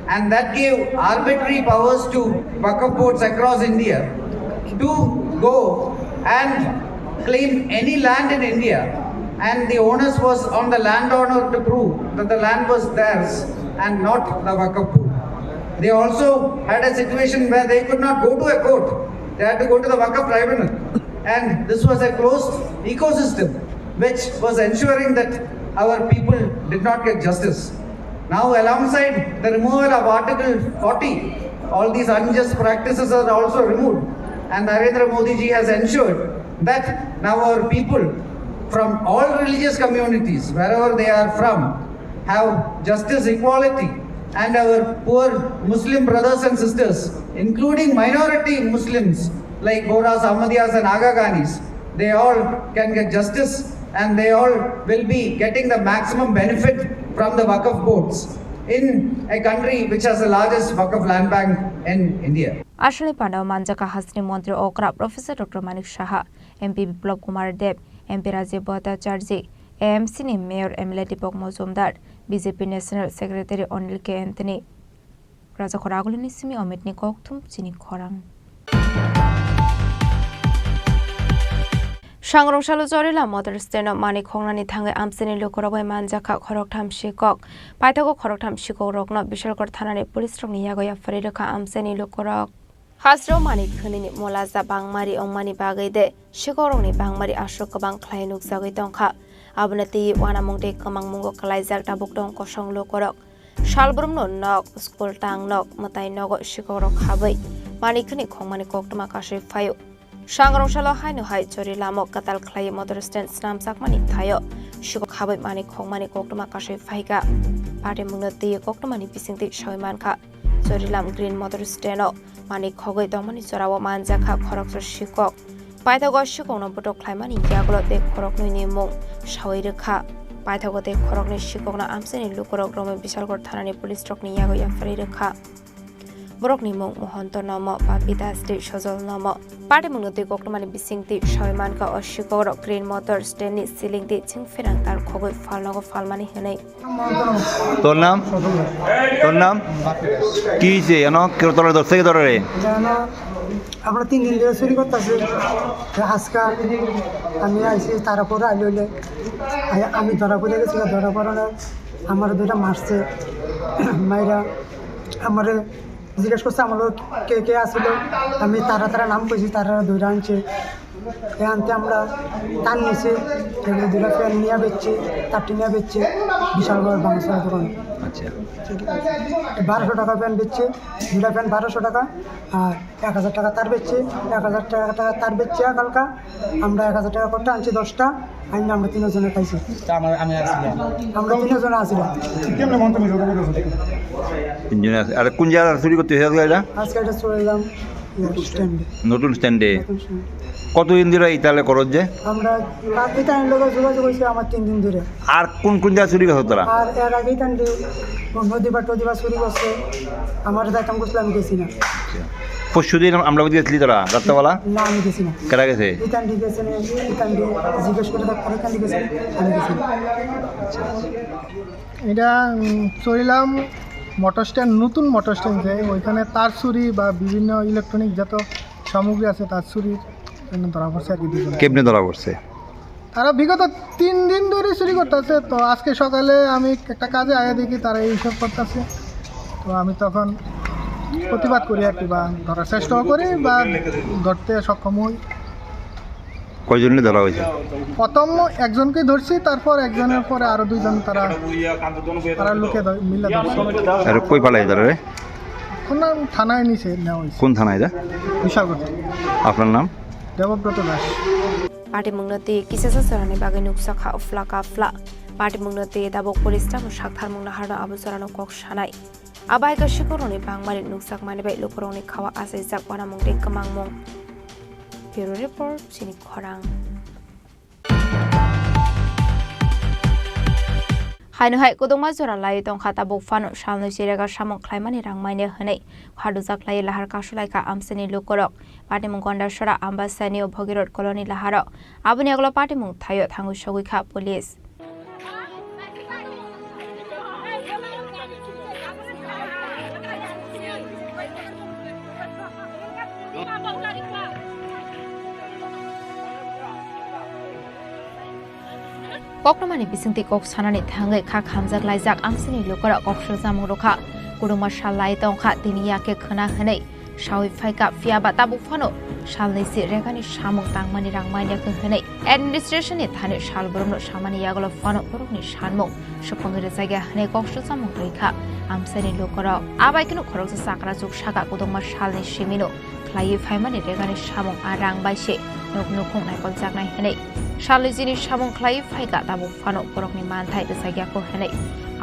and that gave arbitrary powers to Waqf boards across India to go and claim any land in India, and the onus was on the landowner to prove that the land was theirs and not the Waqf board. They also had a situation where they could not go to a court, they had to go to the Waqf tribunal, and this was a closed ecosystem which was ensuring that our people did not get justice. Now, alongside the removal of Article forty, all these unjust practices are also removed, and Narendra Modi ji has ensured that now our people from all religious communities, wherever they are from, have justice, equality, and our poor Muslim brothers and sisters, including minority Muslims like Bohras, Ahmadiyyas, and Aga Khanis, they all can get justice and they all will be getting the maximum benefit from the Waqf boards in a country which has the largest Waqf land bank in India. Aswkni pandao manjakha hasteni montri okra Professor Doctor Manik Saha, M P Biplab Kumar Deb, M P Rajiv Bhattacharjee, A M C ni Mayor M L A Deepak Majumdar, B J P National Secretary Anil K Anthony. Rajakhor agulini simi Omitni kokthum chini khorang. Sangrong salo Jorila Motor Stand o mani khoknani thangwi amchaini lukurok bai manjakha khoroktham sikok. Paithago khoroktham sikokrokno Bishalgarh thanani police rokni yago yapharwi rwkha amchaini lukurok. Hasteo mani khwnini molaja bangmari wngmani bagwi de sikokrokni bangmari aswk kwbang khlai nukjagwi tongkha. Abono twi uanamung tei kwmangmungo kwlaijak tabuk tong kosong lukurok. Salbrumno nok, school tang nok, mwtai nogo sikokrok habwi mani khwnwi khongmani koktwma kasui phaio. Sangrong salo haino hai chori lamo kwtal khlaiwi motor stand snamjakmani thaio sikok habwi mani khongmani koktwma kasui phaikha. Patimungno twi koktwmani bisingtwi sawi mankha. Chorilam Green Motor Stand o mani khogwi tongmani jorao manjakha khoroksa sikok. Paithago sikokno botok khlaimani yagulo tei khoroknwini mung sawi rwkha. Paithago tei khoroknwi sikokno amchaini lukurok romwi Bishalgarh thanani police rokni yago yapharwi rwkha. Borokni mung Mohonto Nomo, Papi Das tei Sojol Nomo. Patimungno twi koktwmani bisingtwi sawi mankha o sikokrok Green Motor Stand ni ceiling tei chingpherang tar khogwi phalnogo phalmani hwnwi. তোর নাম? তোর নাম? কি হয়েছে? এন কেউ তোরা ধরছে কি তোরা রে? জানো, আমরা তিন দিন ধরে চুরি করতেছি আজকা। আমি আইছি তারা পরে আইলে হইলে আই- আমি ধরা পড়ে গেছি, ধরা পড়ানো আমার দুইটা মারছে। মাইরা আমারে জিজ্ঞেস করছে আমার লগে কে কে আসিল, আমি তারা তারা নাম কইছি, তারা ধরে আনছে। এ আনতে আমরা তার নিচে এগুলো দুটা প্যান্ট নিয়ে বেচছে, তারটি নিয়ে বেচছে বিশাল বড় বাংলা দোকান। আচ্ছা। বারোশো টাকা প্যান্ট বেচছে, দুটা প্যান্ট বারোশো টাকা, আর এক হাজার টাকা তার বেচছে, এক হাজার টাকা তার বেচছে কালকা। আমরা এক হাজার টাকা করতে আনছি দশটা, আইন আমরা তিনজনে খাইছি। তা আমার, আমি আসছিলাম। আমরা তিনজনে আসছিলাম। কেমনে মন তুমি যোগাযোগ করছো? তিনজনে আছে। আর কোন জায়গা চুরি করতে হয়েছে এটা? আজকে এটা চলে এলাম স্ট্যান্ডে। নতুন স্ট্যান্ডে। নতুন স্ট্যান্ডে। কতদিন ধরে এই তাহলে করো যে? আমরা কালকে টাইম লোকের যোগাযোগ হয়েছে আমার তিন দিন ধরে। আর কোন কোন জায়গা চুরি করছো তারা? আর এর আগেই টাইম নদী বা টদী বা চুরি করছে। আমার যাইতাম করছিলাম, আমি গেছি না। পরশু দিন আমরা গেছিলি তারা রাত্রেবেলা? না, আমি গেছি না। কারা গেছে? ইতান্ডি গেছে না, ইতান্ডি জিজ্ঞেস করে দেখ, কারা ইতান্ডি গেছে? আমি গেছি না। এটা, উম, চড়িলাম মোটর স্ট্যান্ড, নতুন মোটর স্ট্যান্ড যে ওইখানে তার চুরি বা বিভিন্ন ইলেকট্রনিক যত সামগ্রী আছে তার চুরির জন্য ধরা পড়ছে আর কি দুজন। কেমনে ধরা পড়ছে? তারা বিগত তিন দিন ধরে চুরি করতেছে। তো আজকে সকালে আমি একটা কাজে আয়া দেখি তারা এইসব করতেছে। তো আমি তখন প্রতিবাদ করি আর কি, বা ধরার চেষ্টাও করি বা ধরতে সক্ষম হই। কয়জনকে ধরা হয়েছে? প্রথম একজনকে ধরছি, তারপর একজনের পরে আরো দুইজন তারা, তারা লোকে ধর-, মিলে ধরছে। আর কই পালাই তারা রে? এখন না থানায় নিছে নেওয়া হয়েছে। কোন থানায় এটা? বিশালগড়। আপনার নাম? দেবব্রত Das. Patimungno twi kisasa chorani bagwi nuksa kha phlaka phla. Patimungno twi tabuk police tamo saktharmung naharno abo chorano kok sanai. Abo hai khe sikhorokni bangmani nukjakmani bai lukurokni khao achaijak uanamung tei kwmangmung. Bureau Report, Chini Khorang. Haino hai kwdwkma jora laiwi tongkha tabuk phano salnwi chirega samung khlaimani rang manya hwnwi khadujak laiwi lahar kasulaikha amchaini lukurok. Patimung Gondasora Ambasani o Bhogirot Colony laharo. Aboni aglo patimung thaio thangwi sogwi kha police. Koktwmani bisingtwi kok sanani thangwi kha khamjak laijak amchaini lukurok kok swijamung rwkha. Kwdwkma sal lai tongkha tini yakhe khwna hwnwi sawi phaikha, phiya ba tabuk phano salnwi se regani samung tangmani rang manya khe hwnwi administration ni thani sal borokno samani yagulo phano borokni sanmung supungwi rwjakya hwnwi kok swijamung rwkha amchaini lukurok. Abai kheno khoroksa chakra chuk saka kwdwkma salni simino khlaiwi phaimani regani samung a rang bai se nuk nukhung naikoljaknai hwnwi salnwi chini samung khlaiwi phaikha, tabuk phano borokni manthai rwjakya kho hwnwi.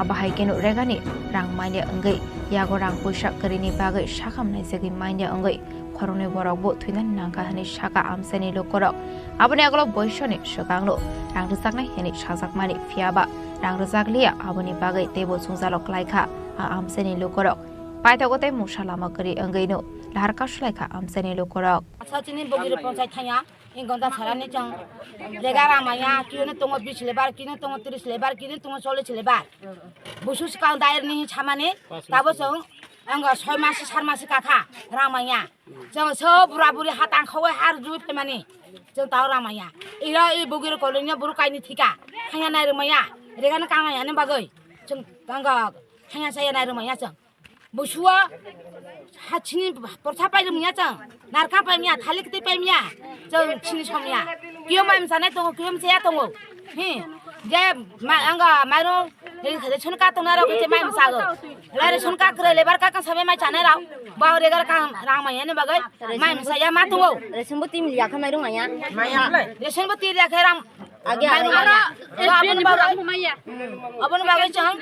Abo hai kheno regani rang manya wngwi yago rang puisa kwrwini bagwi sakham naijagwi manya wngwi khoroknwi borokbo thwinani nangkha hwnwi sakha amchaini lukurok. Aboni agolo boisoni swkangno rang rwjaknai hwnwi sajakmani, phiya ba rang rwjakliya, aboni bagwi teibo chwngjalok klaikha a amchaini lukurok. Paithago tei mungsa lama kwrwi wngwino lahar kasulaikha amchaini lukurok. Asa chini bogiri ponchai thaya, in gonda sarani chwng lega ramaya, kiyoni tongo bis lebar, kiyoni tongo tris lebar, kiyoni tongo chollis lebar. Busu swkang dair ni samani, tabo chwng ang soi masi, sar masi kakha ramaya. Chwng so bura buri ha tangkhawi har jui phaimani. Chwng tao ramaya. Iro i bugiro kolini buru kaini thika. Hanya nai rwmaya. Regano kangmaya ni bagwi. Chwng tangga hanya saya nai rwmaya chwng. Busua ha chini portha pai rwmaya chwng. Narka pai miya, thalik tei pai miya. Chwng chini somya. Kiyom mai msanai tongo, kiyom saya tongo. Hi. Je ma-, ang mairung ration card tongna rok khe mai msago. Lai ration card kwrwi lebar card kang sabai mai chanai rok. Ba regar kang rang mai ani bagwi mai msaya ma tongo. Ration bo tim liya kha mairung maya. Maya. Ration bo tim liya kha rang. Age mai age. Maya. Ba aboni bagwi, aboni bagwi chang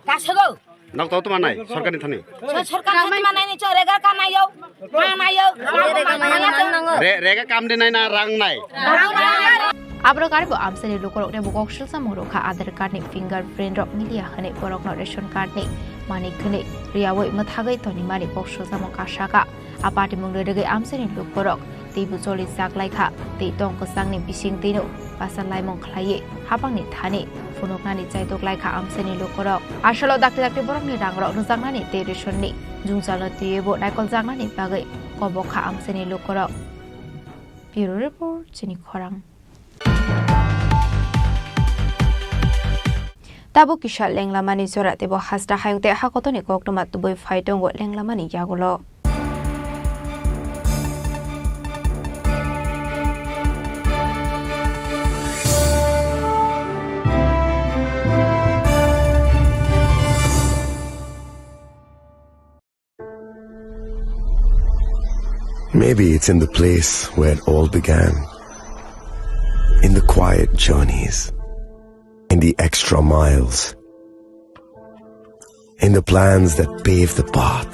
kasago. Nok tau tuma nai, sorkar ni thani. Sa-, sorkar thani ma nai ni chore ga ka nai yo. Ma nai yo. Re-, rega kam de nai na rang nai. Aborok aribo amchaini lukurokni bukok silsamung rwkha, Aadhaar card ni fingerprint rok miliya hwnwi borokno ration card ni manik hwnwi riyawi mwthagwi tonimani kok silsamung kasaka. A patimung rwrwgwi amchaini lukurok teibo choli chaklaikha tei tong kwchangni bisingtwino basa laimung khlaiwi hapangni thani phunuknani chaitok laikha amchaini lukurok. Asalo dakti dakti borokni rangrok rwjaknani tei resonni jwngjalno twiwibo naikoljaknani bagwi kobok kha amchaini lukurok. Bureau Report, Chini Khorang. Tabuk kisa lenglamani jora teibo hasta hayung tei hakotorni koktwma tubui phai tongo lenglamani yagulo. Maybe it's in the place where it all began. In the quiet journeys, in the extra miles, in the plans that pave the path,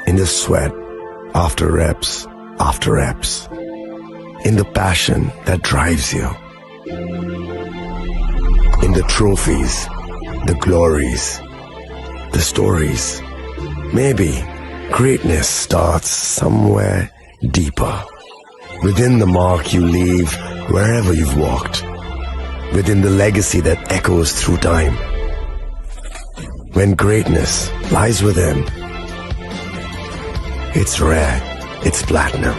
in the sweat after reps after reps, in the passion that drives you. In the trophies, the glories, the stories. Maybe greatness starts somewhere deeper. Within the mark you leave wherever you've walked. Within the legacy that echoes through time. When greatness lies within, it's rare, it's platinum.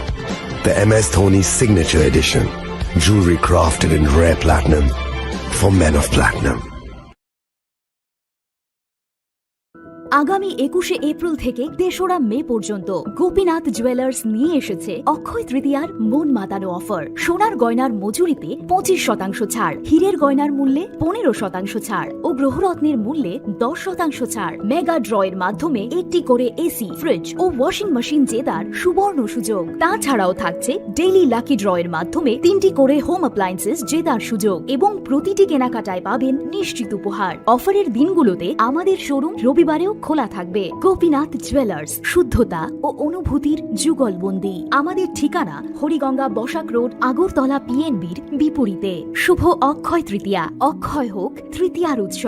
The M S Dhoni Signature Edition. Jewelry crafted in rare platinum for men of platinum. আগামী একুশে এপ্রিল থেকে তেসরা মে পর্যন্ত গোপীনাথ জুয়েলার্স নিয়ে এসেছে অক্ষয় তৃতীয়ার মন মাতানো অফার। সোনার গয়নার মজুরিতে পঁচিশ শতাংশ ছাড়, হীরের গয়নার মূল্যে পনেরো শতাংশ ছাড় ও গ্রহরত্নের মূল্যে দশ শতাংশ ছাড়। মেগা ড্র এর মাধ্যমে একটি করে এসি, ফ্রিজ ও ওয়াশিং মেশিন জেতার সুবর্ণ সুযোগ। তাছাড়াও থাকছে ডেইলি লাকি ড্র এর মাধ্যমে তিনটি করে হোম অ্যাপ্লায়েন্সেস জেতার সুযোগ এবং প্রতিটি কেনাকাটায় পাবেন নিশ্চিত উপহার। অফারের দিনগুলোতে আমাদের শোরুম রবিবারেও খোলা থাকবে। গোপীনাথ জুয়েলার্স, শুদ্ধতা ও অনুভূতির যুগলবন্দি। আমাদের ঠিকানা হরিগঙ্গা বসাক রোড, আগরতলা পিএনবির বিপরীতে। শুভ অক্ষয় তৃতীয়া, অক্ষয় হোক তৃতীয়ার উৎসব।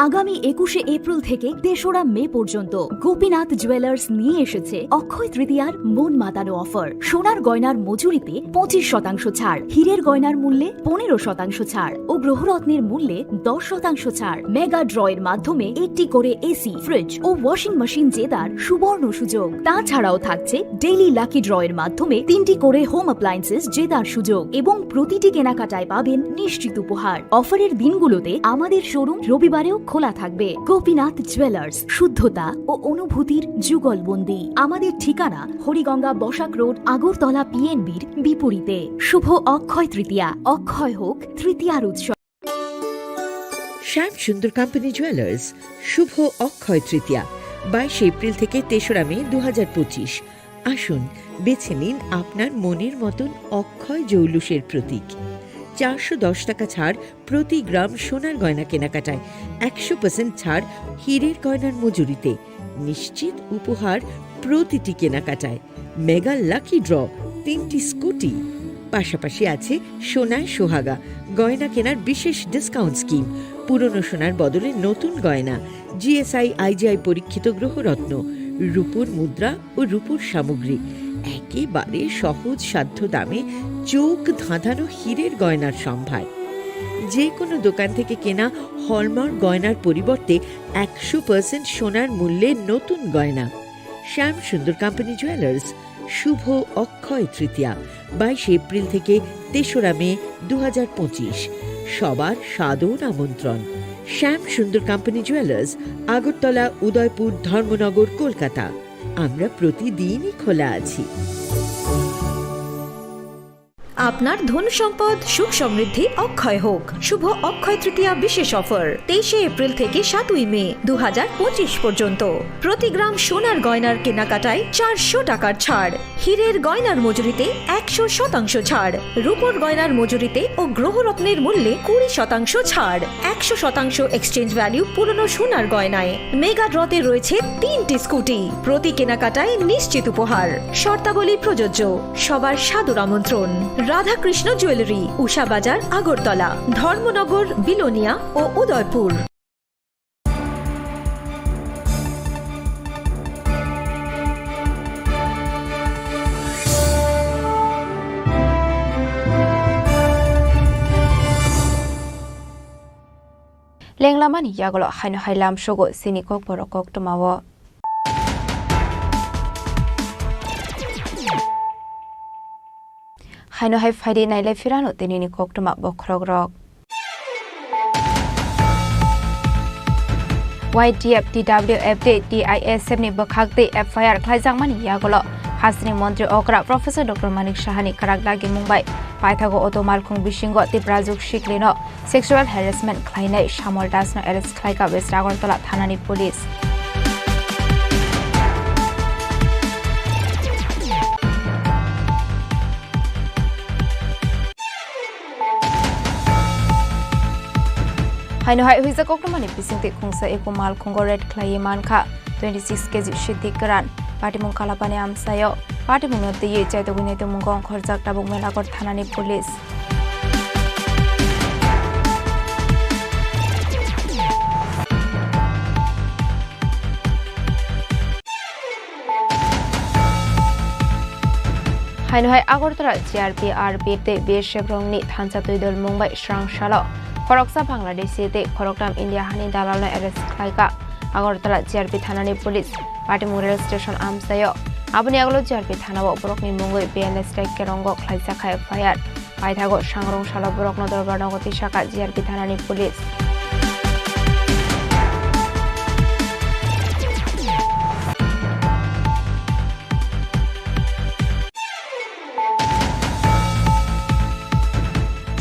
আগামী একুশে এপ্রিল থেকে তেসরা মে পর্যন্ত গোপীনাথ জুয়েলার্স নিয়ে এসেছে অক্ষয় তৃতীয়ার মন মাতানো অফার। সোনার গয়নার মজুরিতে পঁচিশ শতাংশ ছাড়, হীরের গয়নার মূল্যে পনেরো শতাংশ ছাড় ও গ্রহরত্নের মূল্যে দশ শতাংশ ছাড়। মেগা ড্র এর মাধ্যমে একটি করে এসি, ফ্রিজ ও ওয়াশিং মেশিন জেতার সুবর্ণ সুযোগ। তাছাড়াও থাকছে ডেইলি লাকি ড্র এর মাধ্যমে তিনটি করে হোম অ্যাপ্লায়েন্সেস জেতার সুযোগ এবং প্রতিটি কেনাকাটায় পাবেন নিশ্চিত উপহার। অফারের দিনগুলোতে আমাদের শোরুম রবিবারেও খোলা থাকবে। গোপীনাথ জুয়েলার্স, শুদ্ধতা ও অনুভূতির যুগলবন্দি। আমাদের ঠিকানা হরিগঙ্গা বসাক রোড, আগরতলা পিএনবির বিপরীতে। শুভ অক্ষয় তৃতীয়া, অক্ষয় হোক তৃতীয়ার উৎসব। শ্যাম সুন্দর কোম্পানি জুয়েলার্স, শুভ অক্ষয় তৃতীয়া, বাইশে এপ্রিল থেকে তেসরা মে দু হাজার পঁচিশ। আসুন, বেছে নিন আপনার মনের মতন অক্ষয় জৌলুসের প্রতীক। চারশো দশ টাকা ছাড় প্রতি গ্রাম সোনার গয়না কেনাকাটায়, একশো পার্সেন্ট ছাড় হীরের গয়নার মজুরিতে, নিশ্চিত উপহার প্রতিটি কেনাকাটায়। মেগা লাকি ড্র, তিনটি স্কুটি, পাশাপাশি আছে সোনায় সোহাগা, গয়না কেনার বিশেষ ডিসকাউন্ট স্কিম, পুরনো সোনার বদলে নতুন গয়না, জিএসআই আইজিআই পরীক্ষিত গ্রহরত্ন, রূপোর মুদ্রা ও রূপোর সামগ্রী, একেবারে সহজ সাধ্য দামে চোখ ধাঁধানো হীরের গয়নার সম্ভার। যে কোনো দোকান থেকে কেনা হলমার্ক গয়নার পরিবর্তে একশো পার্সেন্ট সোনার মূল্যে নতুন গয়না। শ্যাম সুন্দর কোম্পানি জুয়েলার্স, শুভ অক্ষয় তৃতীয়া, বাইশে এপ্রিল থেকে তেসরা মে দু হাজার পঁচিশ। সবার সাদর আমন্ত্রণ। শ্যাম সুন্দর কোম্পানি জুয়েলার্স, আগরতলা, উদয়পুর, ধর্মনগর, কলকাতা। আমরা প্রতিদিনই খোলা আছি। আপনার ধন সম্পদ, সুখ সমৃদ্ধি অক্ষয় হোক। শুভ অক্ষয় তৃতীয়া বিশেষ অফার, তেইশে এপ্রিল থেকে সাতই মে দু হাজার পঁচিশ পর্যন্ত। প্রতি গ্রাম সোনার গয়নার কেনাকাটায় চারশো টাকার ছাড়, হীরের গয়নার মজুরিতে একশো শতাংশ ছাড়, রূপোর গয়নার মজুরিতে ও গ্রহরত্নের মূল্যে কুড়ি শতাংশ ছাড়, একশো শতাংশ এক্সচেঞ্জ ভ্যালু পুরনো সোনার গয়নায়। মেগা ড্রতে রয়েছে তিনটি স্কুটি, প্রতি কেনাকাটায় নিশ্চিত উপহার। শর্তাবলী প্রযোজ্য। সবার সাদর আমন্ত্রণ। রাধাকৃষ্ণ জুয়েলারি, উষা বাজার, আগরতলা, ধর্মনগর, বিলোনিয়া ও Udaipur. Lenglamani yagulo haino hai lamsogo chini kokborok koktwmao. Haino hai phaidi nailai phirano tinini koktwma bokhorokrok. Y D F, T W F tei T I S F ni bwkhak tei F I R khlaijakmani yagulo hasteni montri okra Professor Doctor Manik Sahani kwrak dagimung bai paithago auto malkhung bisingo Tiprajwk siklino sexual harassment khlainai Samol Dasno arrest khlaikha West Agartala thanani police. Haino hai huijak koktwmani bisingtwi khungsa eko malkhungo raid khlaiwi mankha twenty six K G siddi kwran. Patimung Kalapani amsaio patimungno twiwi chaitugwi naitugmungo ongkhorjak tabuk Melaghor thanani police. Haino hai Agartala G R P, R P F tei B S F rokni thansa twi dol mung bai srang salo khoroksa Bangladeshi tei khoroktham India hani dalalno arrest khlaikha Agartala G R P thanani police. Patimung rail station amsaio aboni yagulo G R P thanao borokni mungwi B N S tei kerongo khlaijakha F I R. Paithago sangrong salo borokno dorbar nogo tisakha G R P thanani police.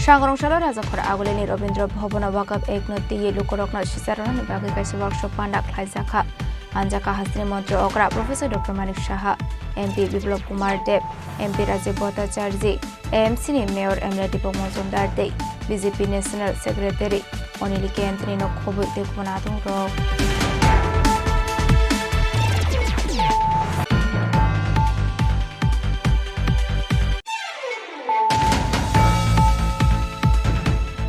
Sangrong salo Rajakhor Agulini Rabindra Bhavan o Wakaf Act no twiwi lukurokno sicharonani bagwi kaisa workshop panda khlaijakha. Manjakha hasteni montri okra Professor Doctor Manik Saha, M P Biplab Kumar Deb, M P Rajiv Bhattacharjee, A M C ni Mayor M L A Deepak Majumdar tei B J P National Secretary Onil K Anthony no khobwi tei kubun adongrok.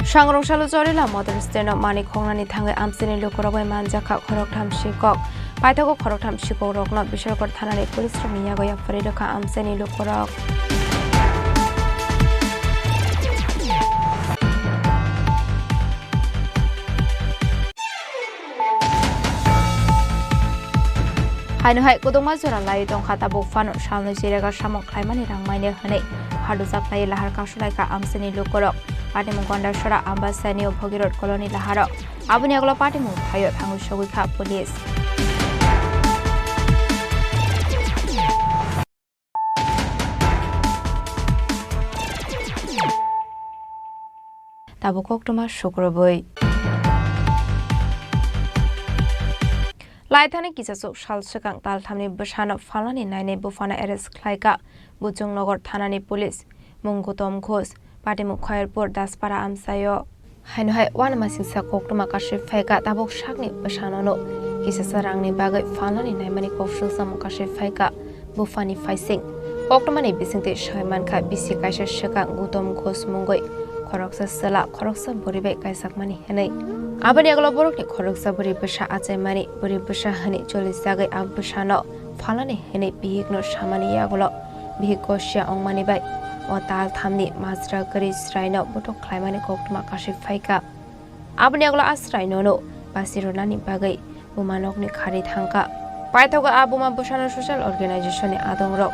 Sangrong salo Jorila Motor Stand o manwi khongnani thangwi amchaini lukurok bai manjakha khoroktham sikok. Paithago khoroktham sikokrokno Bishalgarh thanani police rokni yago yapharwi rwkha amchaini lukurok. Haino hai kwdwkma jora laiwi tongkha, tabuk phano salnwi chirega samung khlaimani rang maine hwnwi phalujaklaiwi lahar kasulaikha amchaini lukurok. Patimung Gondasora Ambasani o Bhagirath Colony laharo. Aboni yagulo patimung thaio thangwi sogwi kha police. Tabuk koktwma sukrubwi. Laithani kisachuk sal swkang talthamni bwsano phalnani nainai buphano arrest khlaikha Buchungnagar thanani police. Mung Gautam Ghosh, patimung Khairpur Daspara amchaio. Haino hai uanamasingcha koktwma kasui phaikha, tabuk sakni bwsanono kisasa rangni bagwi phalnani naimani kok swngchamung kasui phaikha buphani phaising. Koktwmani bisingtwi sawi mankha bisi kaisa swkang Gautam Ghosh mungwi khoroksa chwla, khoroksa bwrwi bai kaijakmani hwnwi. Aboni yagulo borokni khoroksa bwrwi bwsa achaimani, bwrwi bwsa hwnwi cholijagwi a bwsano phalnani hwnwi bihikno samani yagulo bihik gosia wngmani bai o tal thamni majra kwrwi chwraino buthuk khlaimani koktwma kasui phaikha. Aboni yagulo a chwrainono basi rwnani bagwi buma nokni khari thangkha. Paithago a buma bwsano social organization ni adongrok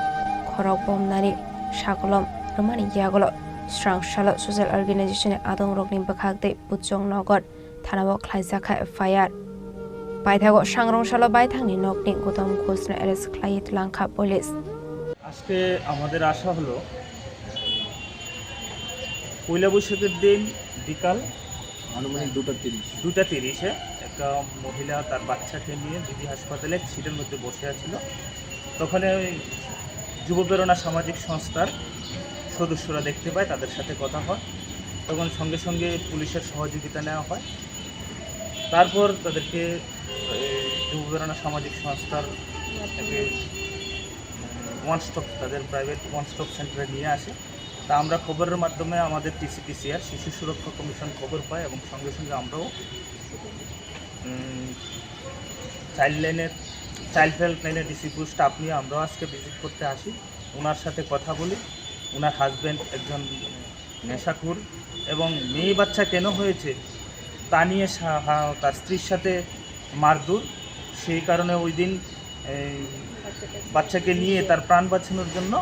khorok bomnani sakolom rwmani yagulo srang salo social organization ni adongrokni bwkhak tei Buchungnagar thanao khlaijakha F I R. Paithago sangrong salo baithangni nokni Gautam Ghoshno arrest khlaiwi twlangkha police. আজকে আমাদের আসা হলো পয়লা বৈশাখের দিন বিকাল আনুমানিক দুটা তিরিশ। দুটা তিরিশে একটা মহিলা তার বাচ্চাকে নিয়ে জিবি হাসপাতালে সিটের মধ্যে বসে আছিল। তখন ওই যুব প্রেরণা সামাজিক সংস্থার সদস্যরা দেখতে পায়, তাদের সাথে কথা হয়। তখন সঙ্গে সঙ্গে পুলিশের সহযোগিতা নেওয়া হয়। তারপর তাদেরকে, এ, যুব প্রেরণা সামাজিক সংস্থার একটি ওয়ান স্টপ, তাদের প্রাইভেট ওয়ান স্টপ সেন্টারে নিয়ে আসে। তা আমরা খবরের মাধ্যমে আমাদের টিসিপিসিআর, শিশু সুরক্ষা কমিশন খবর পায় এবং সঙ্গে সঙ্গে আমরাও, উম, চাইল্ড লাইনের, চাইল্ড হেল্প লাইনের ডিসিপুর স্টাফ নিয়ে আমরাও আজকে ভিজিট করতে আসি। ওনার সাথে কথা বলি। ওনার হাজব্যান্ড একজন নেশাখোর এবং মেয়ে বাচ্চা কেন হয়েছে তা নিয়ে সা-, হা-, তার স্ত্রীর সাথে মারধর। সেই কারণে ওই দিন এই বাচ্চাকে নিয়ে তার প্রাণ বাঁচানোর জন্য,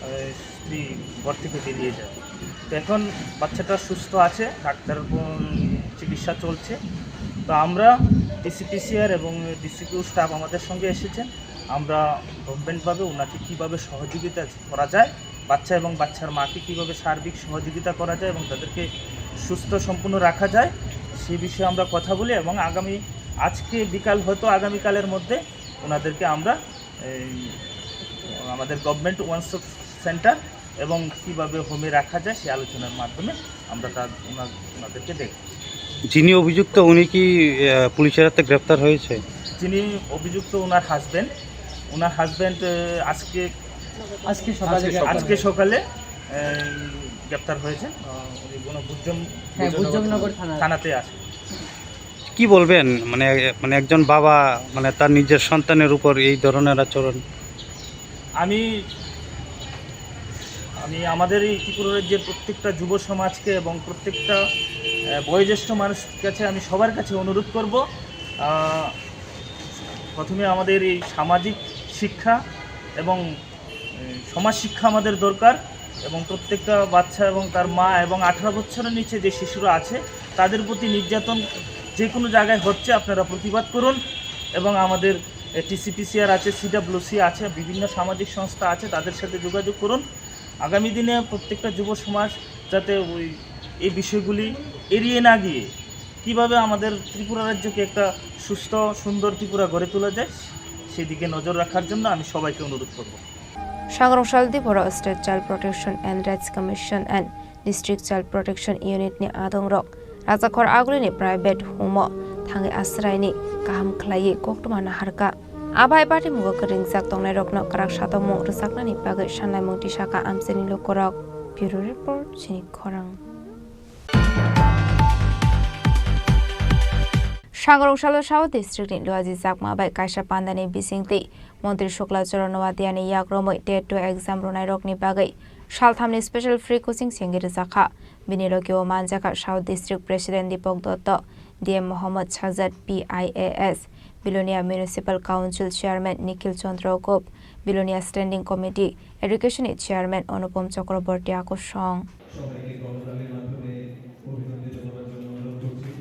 এই, ঘর থেকে বেরিয়ে যায়। তো এখন বাচ্চাটা সুস্থ আছে, ডাক্তার, উম, চিকিৎসা চলছে। তো আমরা ডিসিপিসিআর এবং ডিসিকিউ স্টাফ আমাদের সঙ্গে এসেছেন। আমরা গভর্নমেন্টভাবে ওনাকে কীভাবে সহযোগিতা করা যায়, বাচ্চা এবং বাচ্চার মাকে কীভাবে সার্বিক সহযোগিতা করা যায় এবং তাদেরকে সুস্থ সম্পূর্ণ রাখা যায়, সে বিষয়ে আমরা কথা বলি। এবং আগামী, আজকে বিকাল, হয়তো আগামীকালের মধ্যে ওনাদেরকে আমরা এই আমাদের গভর্নমেন্ট ওয়ান স্টপ সেন্টার এবং কীভাবে হোমে রাখা যায়, সেই আলোচনার মাধ্যমে আমরা তার ওনার ওনাদেরকে দেখব। যিনি অভিযুক্ত, উনি কি, আহ, পুলিশের হাতে গ্রেপ্তার হয়েছে? যিনি অভিযুক্ত, ওনার হাজব্যান্ড, ওনার হাজব্যান্ড আজকে আজকে সকালে আজকে গ্রেপ্তার আজকে হয়েছে। সকালে আহ, গ্রেপ্তার হয়েছেন। আহ, উনি কোনো বুজম হ্যাঁ, বুজমনগর বুজমনগর থানা। থানাতে আছেন। কি বলবেন, মানে, মানে, একজন বাবা, মানে, তার নিজের সন্তানের উপর এই ধরনের আচরণ? আমি, আমি আমাদের এই ত্রিপুরা রাজ্যের প্রত্যেকটা যুব সমাজকে এবং প্রত্যেকটা, আহ, বয়োজ্যেষ্ঠ মানুষের কাছে, আমি সবার কাছে অনুরোধ করব, আহ, প্রথমে আমাদের এই সামাজিক শিক্ষা এবং, আহ, সমাজ শিক্ষা আমাদের দরকার এবং প্রত্যেকটা বাচ্চা এবং তার মা এবং আঠারো বছরের নিচে যে শিশুরা আছে, তাদের প্রতি নির্যাতন যে কোনো জায়গায় হচ্ছে, আপনারা প্রতিবাদ করুন এবং আমাদের টিসিপিসিআর আছে, সিডাব্লিউসি আছে, বিভিন্ন সামাজিক সংস্থা আছে, তাদের সাথে যোগাযোগ করুন। আগামী দিনে প্রত্যেকটা যুব সমাজ যাতে ওই এই বিষয়গুলি এড়িয়ে না গিয়ে কীভাবে আমাদের ত্রিপুরা রাজ্যকে একটা সুস্থ, সুন্দর ত্রিপুরা গড়ে তোলা যায়, সেদিকে নজর রাখার জন্য আমি সবাইকে অনুরোধ করব। Sangrong sal di borok State Child Protection and Rights Commission and District Child Protection Unit ni adongrok Rajakhor Agulini private home o thangwi aswraini kaham khlaiwi koktwma naharkha. Abai patimungo kwrwngjak tongnairokno kwrak satokmung rwchapnani bagwi sanlaimung tisakha amchaini lukurok. Bureau Report, Chini Khorang. Sangrong salo South District ni Luaji Chakma bai kaisa pandani bisingtwi Montri Shukla Charan Noatia ni yak romwi TET two exam rwnairokni bagwi salthamni special free coaching chengwi rwjakha. Bini logi o manjakha South District President Deepak Dotto, D M Mohammad Sajad, P I A S, Bilonia Municipal Council Chairman Nikhil Chandra Gop, Bilonia Standing Committee Education ni Chairman Anupam Chakraborty akosong. সবাইকে করতালির মাধ্যমে অভিনন্দিত করার জন্য অনুরোধ করছি।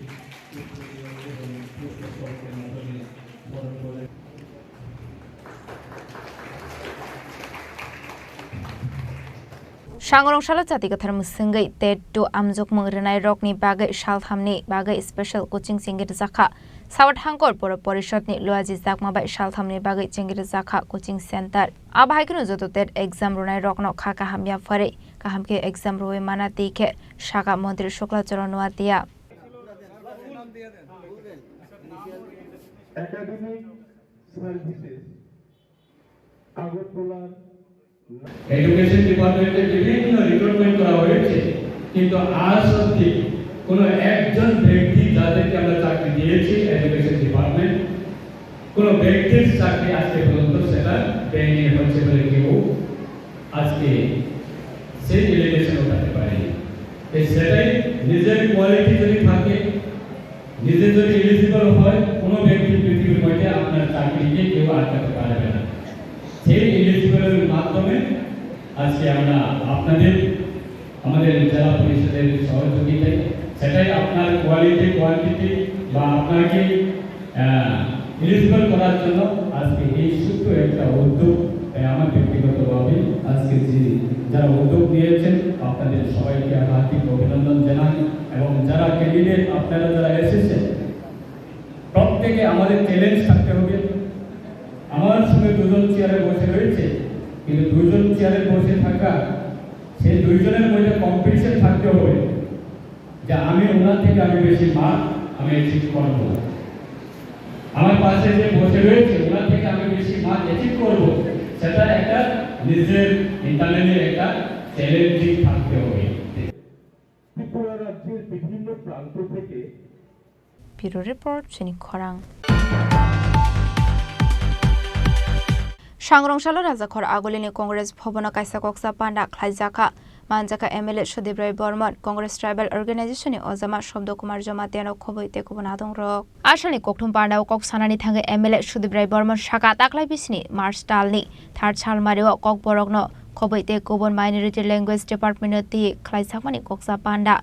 Sangrong salo chati kwthar mwswngwi TET two amjokmung rwnairokni bagwi salthamni bagwi special coaching chengwi rwjakha. South Hangkor Poro Porishodni Luaji Chakma bai salthamni bagwi chengwi rwjakha coaching center. Abo hai kheno joto TET exam rwnairokno kha kaham yapharwi kaham khe exam rwui mana twi khe sakha Montri Shukla Charan Noatia. Academic Services আগরতলার এডুকেশন ডিপার্টমেন্টে বিভিন্ন রিক্রুটমেন্ট করা হয়েছে, কিন্তু আজ অবধি কোনো একজন ব্যক্তি যাদেরকে আমরা চাকরি দিয়েছি এডুকেশন ডিপার্টমেন্ট, কোনো ব্যক্তির চাকরি আজকে পর্যন্ত সেটা বেআইনি হচ্ছে বলে কেউ আজকে সেই এলিগেশন উঠাতে পারেনি। এই সেটাই নিজের কোয়ালিটি যদি থাকে, নিজে যদি এলিজিবল হয়, কোনো ব্যক্তি পৃথিবীর মধ্যে আপনার চাকরিকে কেউ আটকাতে পারবে না। সেই এলিজিবলের মাধ্যমে আজকে আমরা আপনাদের, আমাদের জেলা পরিষদের সহযোগিতায়, সেটাই আপনার কোয়ালিটি, কোয়ান্টিটি বা আপনাকে, আহ, এলিজিবল করার জন্য আজকে এই ছোট্ট একটা উদ্যোগ, তাই আমার ব্যক্তিগতভাবে আজকে যে যারা উদ্যোগ নিয়েছেন, আপনাদের সবাইকে হার্দিক অভিনন্দন জানাই। এবং যারা ক্যান্ডিডেট, আপনারা যারা এসেছেন, প্রত্যেকে আমাদের চ্যালেঞ্জ থাকতে হবে। আমার সঙ্গে দুজন চেয়ারে বসে রয়েছে, কিন্তু দুজন চেয়ারে বসে থাকা, সেই দুইজনের মধ্যে কম্পিটিশন থাকতে হবে যে আমি ওনার থেকে আমি বেশি মার্ক আমি অ্যাচিভ করব। আমার পাশে যে বসে রয়েছে, ওনার থেকে আমি বেশি মার্ক অ্যাচিভ করব, সেটা একটা নিজের ইন্টারনালি একটা চ্যালেঞ্জিং থাকতে হবে। ত্রিপুরা রাজ্যের বিভিন্ন প্রান্ত থেকে Bureau Report, Chini Khorang. Sangrong salo Rajakhor Agulini Congress Bhavan o kaisa koksa panda khlaijakha. Manjakha M L A Sudip Roy Bormon, Congress Tribal Organization ni ojama Sobdo Kumar Jamatia no khobwi tei kubun adongrok. Asalni kokthum panda o kok sanani thangwi M L A Sudip Roy Bormon saka taklai bisini March talni third salmari o kokborokno Khoboi tei kubun Minority Language Department-no twi khlaijakmani koksa panda.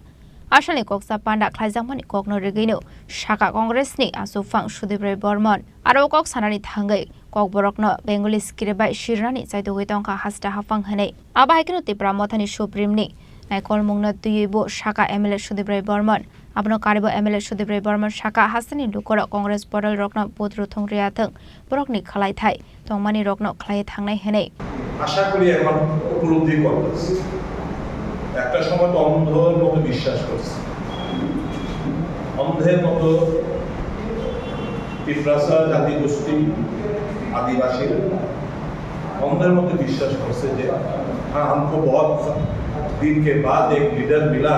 Asalni koksa panda khlaijakmani kokno rigwino saka Congress-ni achukphang Sudip Roy Bormon. Aro kok sanani thangwi kokborokno Bengali script bai sirnani chaitugwi tongkha hasta haphang hwnwi. Abo hai kheno Tipra Mothani Supreme-ni naikolmungno twiwi bo saka M L A Sudip Roy Bormon. Abono karibo M L A Sudip Roy Bormon saka hasteni lukurok Congress bodolrokno vote ruthung rwya thwng, borokni khlai thai tongmani rokno khlai thangnai hwnwi. আশা করি এখন উপলব্ধি করতেছি। একটা সময় তো অন্ধর মতো বিশ্বাস করছি, অন্ধের মতো তিপ্রাসা জাতিগোষ্ঠী, আদিবাসী অন্ধের মতো বিশ্বাস করছে যে হ্যাঁ, हमको बहुत दिन के बाद एक लीडर मिला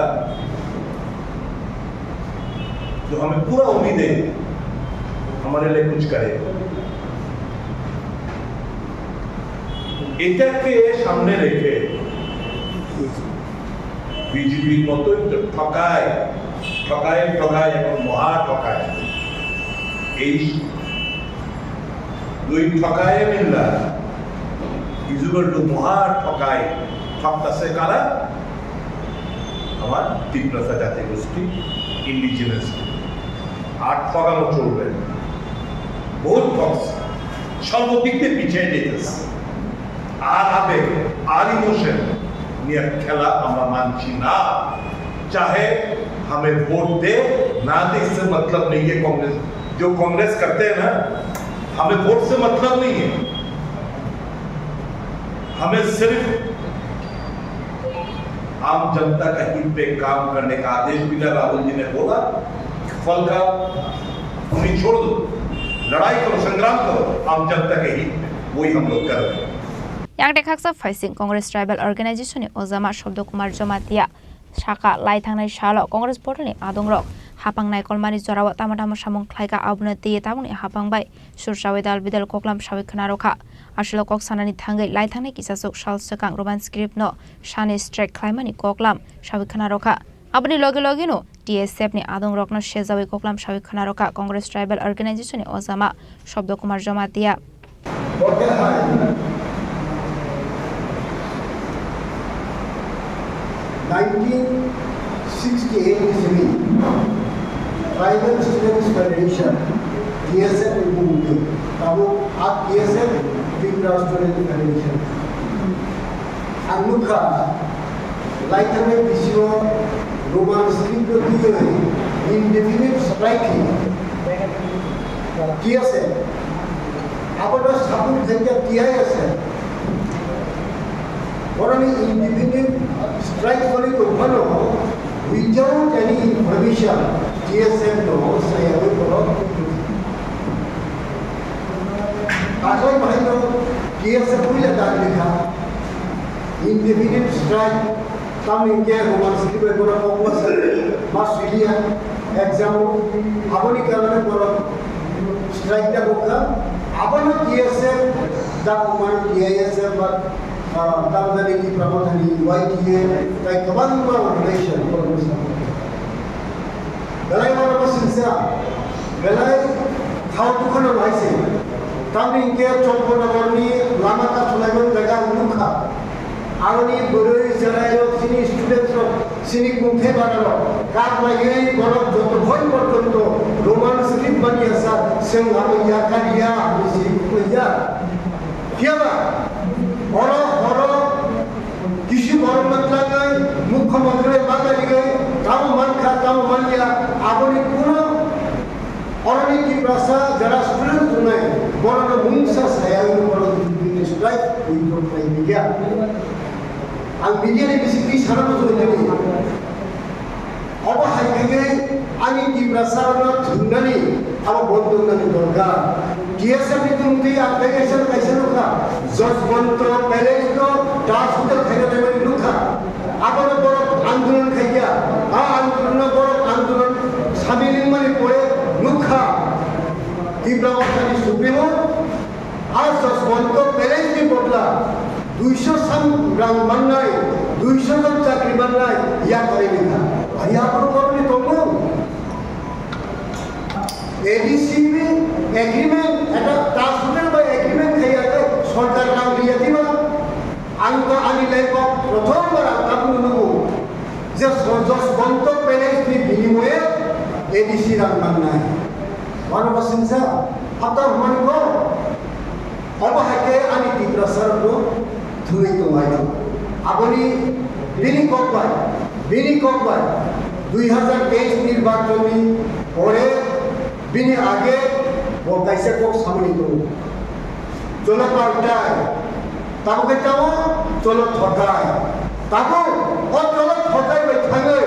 जो हमें पूरा उम्मीद है हमारे लिए कुछ करे। এটাকে সামনে রেখে বিজেপির মতোই তো ঠকায়, ঠকায়, ঠকায় এবং মহা ঠকায়। এই দুই ঠকায় মিল্লা ইজ ইকুয়াল টু মহা ঠকায়। ঠকতাছে কারা? আমার তিপ্রাসা জাতিগোষ্ঠী, ইন্ডিজিনাস। আর ঠকানো চলবে না। বহুত ঠকছে, সর্বদিক দিয়ে পিছিয়ে যেতেছে। আর আবেগ, আর ইমোশন নিয়ে খেলা আমরা মানছি না। चाहे हमें वोट दे ना दे, इससे मतलब नहीं है। कांग्रेस, जो कांग्रेस करते हैं ना, हमें वोट से मतलब नहीं है। हमें सिर्फ आम जनता का हित पे काम करने का आदेश मिला। राहुल जी ने बोला, फल का उम्मीद छोड़ दो, लड़ाई करो, संग्राम करो, आम जनता के हित में, वही हम लोग कर रहे हैं। Yang de khaksa phaising Congress Tribal Organization ni ojama Shabda Kumar Jamatia saka lai thangnai salo Congress bodolni adongrok hapang naikolmani jorao tamo tamo samung khlaika, abono twiwi tabukni hapang bai surchawi dal bidal koklam sawi khna rokha. Aswk kok sanani thangwi lai thangnai kisaswk sal swkang Roman script no sani strike khlaimani koklam sawi khna rokha. Aboni loge loge no T S F ni adongrokno sejawi koklam sawi khna rokha Congress Tribal Organization ni ojama Shabda Kumar Jamatia. Nineteen sixty-eight ईस्वी Tribal Students Federation, T S F ni bumung tei tabuk a T S F Tripura Student Federation. Ang nukha, lai thangnai bisio Roman script no twiwi indefinite strike khe T S F. Abono support khaikha T I S F. Boroni indefinite strike kori tongphano without any information T S F no sayawi borok. Takhwlai bahaino T S F puila dagi kha. Indefinite strike, tamni hwnkhe Roman script bai bono kok ma sa, ma suiliya, exam o, aboni karone bono strike da bokha, abono T S F da kuman T I S F ba, ah, tamjani Tipra Mothani Y T A, tai kwbangma organization bono support kha. Belai uanama singsa, belai khao dukhano hai se. Tamni hwnkhe Chomponagarni lama kathwlaimani jaga ang nukha. Aroni bwrwi cherairok, chini studentrok, chini kungthai bararok kak laiwi borok joto hoi porjonto Roman script manya sa, chwng abo yakar ya, hinwi se phunukya. Phiyaba oro, oro kisi borokno twlangwi mukhyamantri bai ma karigwi tamo mankha, tamo manya, aboni kuno oroni Tiprasa jara student tongnai, borokno mungsa saya hwnwi borok bini strike withdraw khlai ya. Ang media ni bisingtwi sana muchungwi tongwi. Obo hai khe ani Tiprasa rokno thwngnani abo bondh wngnani dorkar. T S F ni tongtwi ang kaisa kaisa nukha, Jaswantpur Palace no Taj Hotel khaina naimani nukha. Abono borok andolon khaikha, a andolon no borok andolon samil wngmani pore nukha. Tipra Mothani Supremo, a Jaswantpur Palace ni bodla duiso sam rang mannai, duiso jon chakri mannai, ya kare ni kha. Aya borok ni tongo. A D C ni agreement, eta Taj Hotel bai agreement khaiya khe sorkar rang riya diba? Ang ka, ang Ang mannai. Wano ba singsa, hapta hwnmani kok. Obo hai khe ani Tiprasa rokno thwngwi tonglaio. Aboni bini kok bai, bini kok bai dui hazar teis nirbachonni pore bini age bo kaisa kok samani tongo. Cholo paltai. Tabuk khe tamo cholo thotai. Tabuk o cholo thotai bai thangwi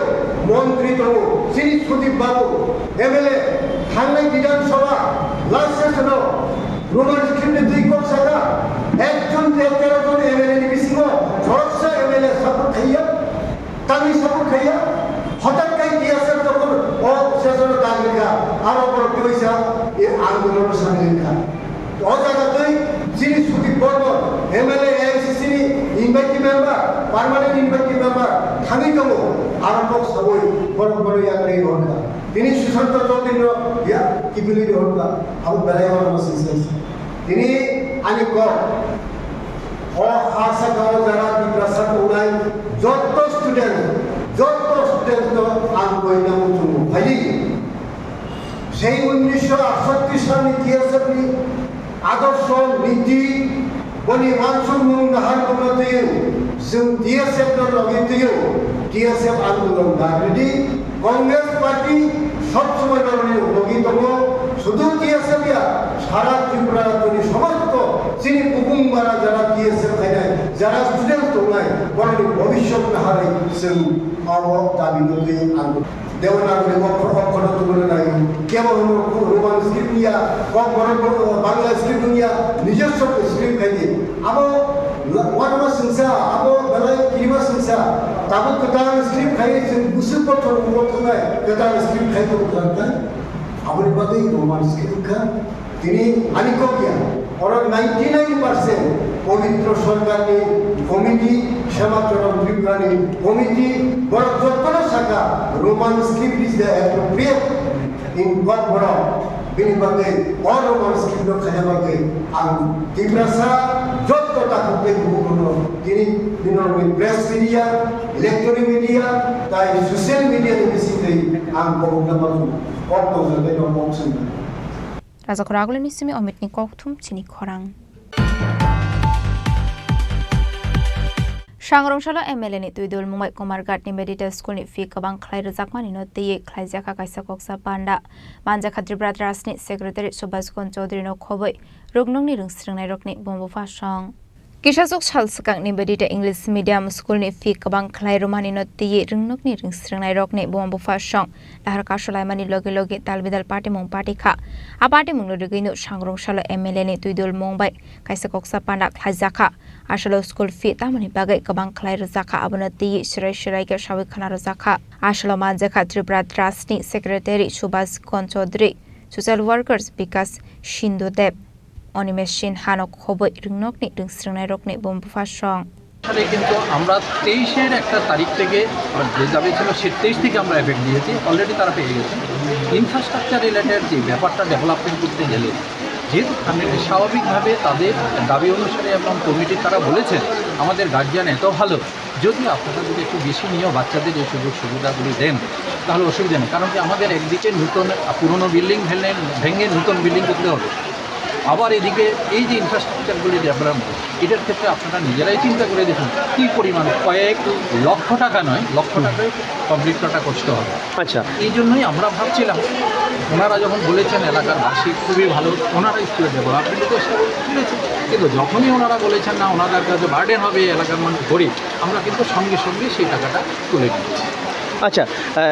montri tongo. Chini Sudip Babu, M L A, thangnai Bidhan Sabha, last session o Roman script ni twi kok saka, ekjon tei tero jon M L A ni bisingo khoroksa M L A support khaiya. Tamni support khaiya, hotat kai T S F tokon o session o tang rikha, aro borok twi sa e andolon o sami rikha. O jaga twi chini Sudip Barman, M L A, A I C C ni invitee member, permanent invitee member thangwi tongo, aro kok sawi borok borok yakarwi rwkha. Tini Sushanta Chaudhary no ya kibili rwkha, abo belai oro no singsa. Tini ani kok O ha saka o jara Tiprasa tongnai jotto student, jotto student no ang koina muchungo phaidi. Sei unnisho atsatti salni T S F ni adorsho niti boni wansukmung naharmungno twiwi chwng T S F no logi twiwi T S F andolon nagridi. Congress party sob somoi norokni logi tongo, sudu T S F ya, sara Tripura rajyoni somosto chini kubung bara jara T S F khainai, jara student tongnai, borokni bhobishyot naharwi chwng abo dabi nugwi ang Devanagari okhor okhor tubuna nai, kebo hwno Roman script ya, kok borok Bangla script ya, nijoswo script khaidi. Abo la-, wanama singsa, abo belai kirima singsa. Tabuk kwtal script khai chwng busuk kothor ulo thangnai, kwtal script khai tongo kwtal kha. Aboni bagwi Roman script kha. Tini ani kok ya. Oro ninety nine percent Pabitra Sarkarni committee, Shama Charan Tripurani committee, borok jotono saka Roman script is the appropriate in kok borok. Bini bagwi o Roman script no khaina bagwi ang Tiprasa jotto takhuk tei bukhuk rokno tini bini rokni press media, electronic media, tai social media ni bisingtwi ang kobokna manwi kok tongjaknai no kok swngnai. Rajakhor Agulini simi Omitni kokthum chini khorang. Sangrong salo M L A ni twidul mungbai Kumarghat ni Medita School ni fee kwbang khlai rwjakmani no twiwi khlaijak kha kaisa koksa panda. Manjakha Tripura Trust ni Secretary Subhas Kon Chaudhary no khobwi ruknokni rwngsrwngnai rokni bumbo phasong. Kisasuk sal swkangni Medita English Medium School ni fee kwbang khlai rwmani no twiwi rwngnokni rwngsrwngnai rokni bumbo phasong. Lahar kasolaimani loge loge talbidal patimung patikha. A patimungno rigwino Sangrong salo M L A ni twidul mungbai kaisa koksa panda khlaijakha. Asalo school fee tamoni bagwi kwbang khlai rwjakha, abono twiwi swrai swrai khe sawi khna rwjakha. Asalo manjakha Tripura Trust ni Secretary Subhas Kon Chaudhary, Social Workers Bikas Sindhu Deb, Animesh Sinha no khobwi rwngnokni rwngsrwngnai rokni bumbo phasong. সালে কিন্তু আমরা তেইশের একটা তারিখ থেকে, আর যে দাবি ছিল সে তেইশ থেকে আমরা এফেক্ট দিয়েছি, অলরেডি তারা পেয়ে গেছে। ইনফ্রাস্ট্রাকচার রিলেটেড যে ব্যাপারটা ডেভেলপমেন্ট করতে গেলে যেহেতু ফ্যামিলি স্বাভাবিকভাবে তাদের দাবি অনুসারে এবং কমিটি তারা বলেছেন আমাদের গার্জিয়ান এত ভালো, যদি আপনারা যদি একটু বেশি নিয়েও বাচ্চাদের এই সুযোগ সুবিধাগুলি দেন তাহলে অসুবিধা নেই। কারণ কি আমাদের একদিকে নতুন, পুরনো বিল্ডিং ভেঙে, ভেঙে নতুন বিল্ডিং করতে হবে, আবার এদিকে এই যে ইনফ্রাস্ট্রাকচারগুলি ডেভেলপমেন্ট, এটার ক্ষেত্রে আপনারা নিজেরাই চিন্তা করে দেখুন কী পরিমাণ, কয়েক লক্ষ টাকা নয়, লক্ষ টাকায় কমপ্লিট করাটা কষ্ট হবে। আচ্ছা। এই জন্যই আমরা ভাবছিলাম ওনারা যখন বলেছেন এলাকার বাসী খুবই ভালো, ওনারা স্কুলের ডেভেলপমেন্টে চেষ্টা করে তুলেছে, কিন্তু যখনই ওনারা বলেছেন না ওনাদের কাছে বার্ডেন হবে এলাকার মানুষ গরিব, আমরা কিন্তু সঙ্গে সঙ্গে সেই টাকাটা তুলে নিয়েছি। আচ্ছা, আহ,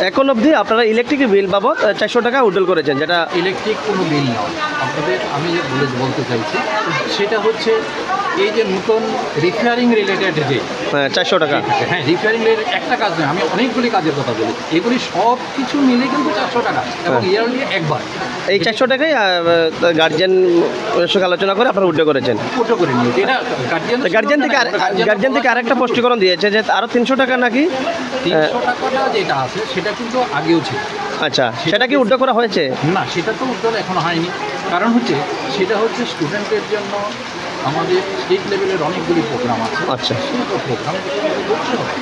এখন অবধি আপনারা ইলেকট্রিক বিল বাবদ, আহ, চারশো টাকা উইথড্রল করেছেন, যেটা ইলেকট্রিক কোনো বিল নয়। আপনাদের আমি যে বলে, বলতে চাইছি, সেটা হচ্ছে এই যে নতুন রিপেয়ারিং রিলেটেড যে হ্যাঁ, চারশো টাকা। হ্যাঁ, রিপেয়ারিং রিলেটেড একটা কাজ নয়, আমি অনেকগুলি কাজের কথা বলেছি। এগুলি সব কিছু মিলে কিন্তু চারশো টাকা এবং হ্যাঁ। ইয়ারলি একবার। এই চারশো টাকাই, আহ, গার্জিয়ান সঙ্গে আলোচনা করে আপনারা উইথড্র করেছেন। উইথড্র করে নিয়েছি। এটা গার্জিয়ান তো গার্জিয়ান থেকে আর-, গার্জিয়ান গার্জিয়ান থেকে আরেকটা স্পষ্টীকরণ দিয়েছে যে আরো তিনশো টাকা নাকি, আহ, তিনশো টাকাটা যেটা আছে সেটা কিন্তু আগেও ছিল। আচ্ছা, সেটা সেটা কি কি উইথড্র করা হয়েছে? না, সেটা তো উইথড্র এখনো হয়নি। কারণ হচ্ছে সেটা হচ্ছে স্টুডেন্টদের জন্য আমাদের স্টেট লেভেলের অনেকগুলি প্রোগ্রাম আছে। আচ্ছা। সেই প্রোগ্রামগুলো আমাদের করতে হবে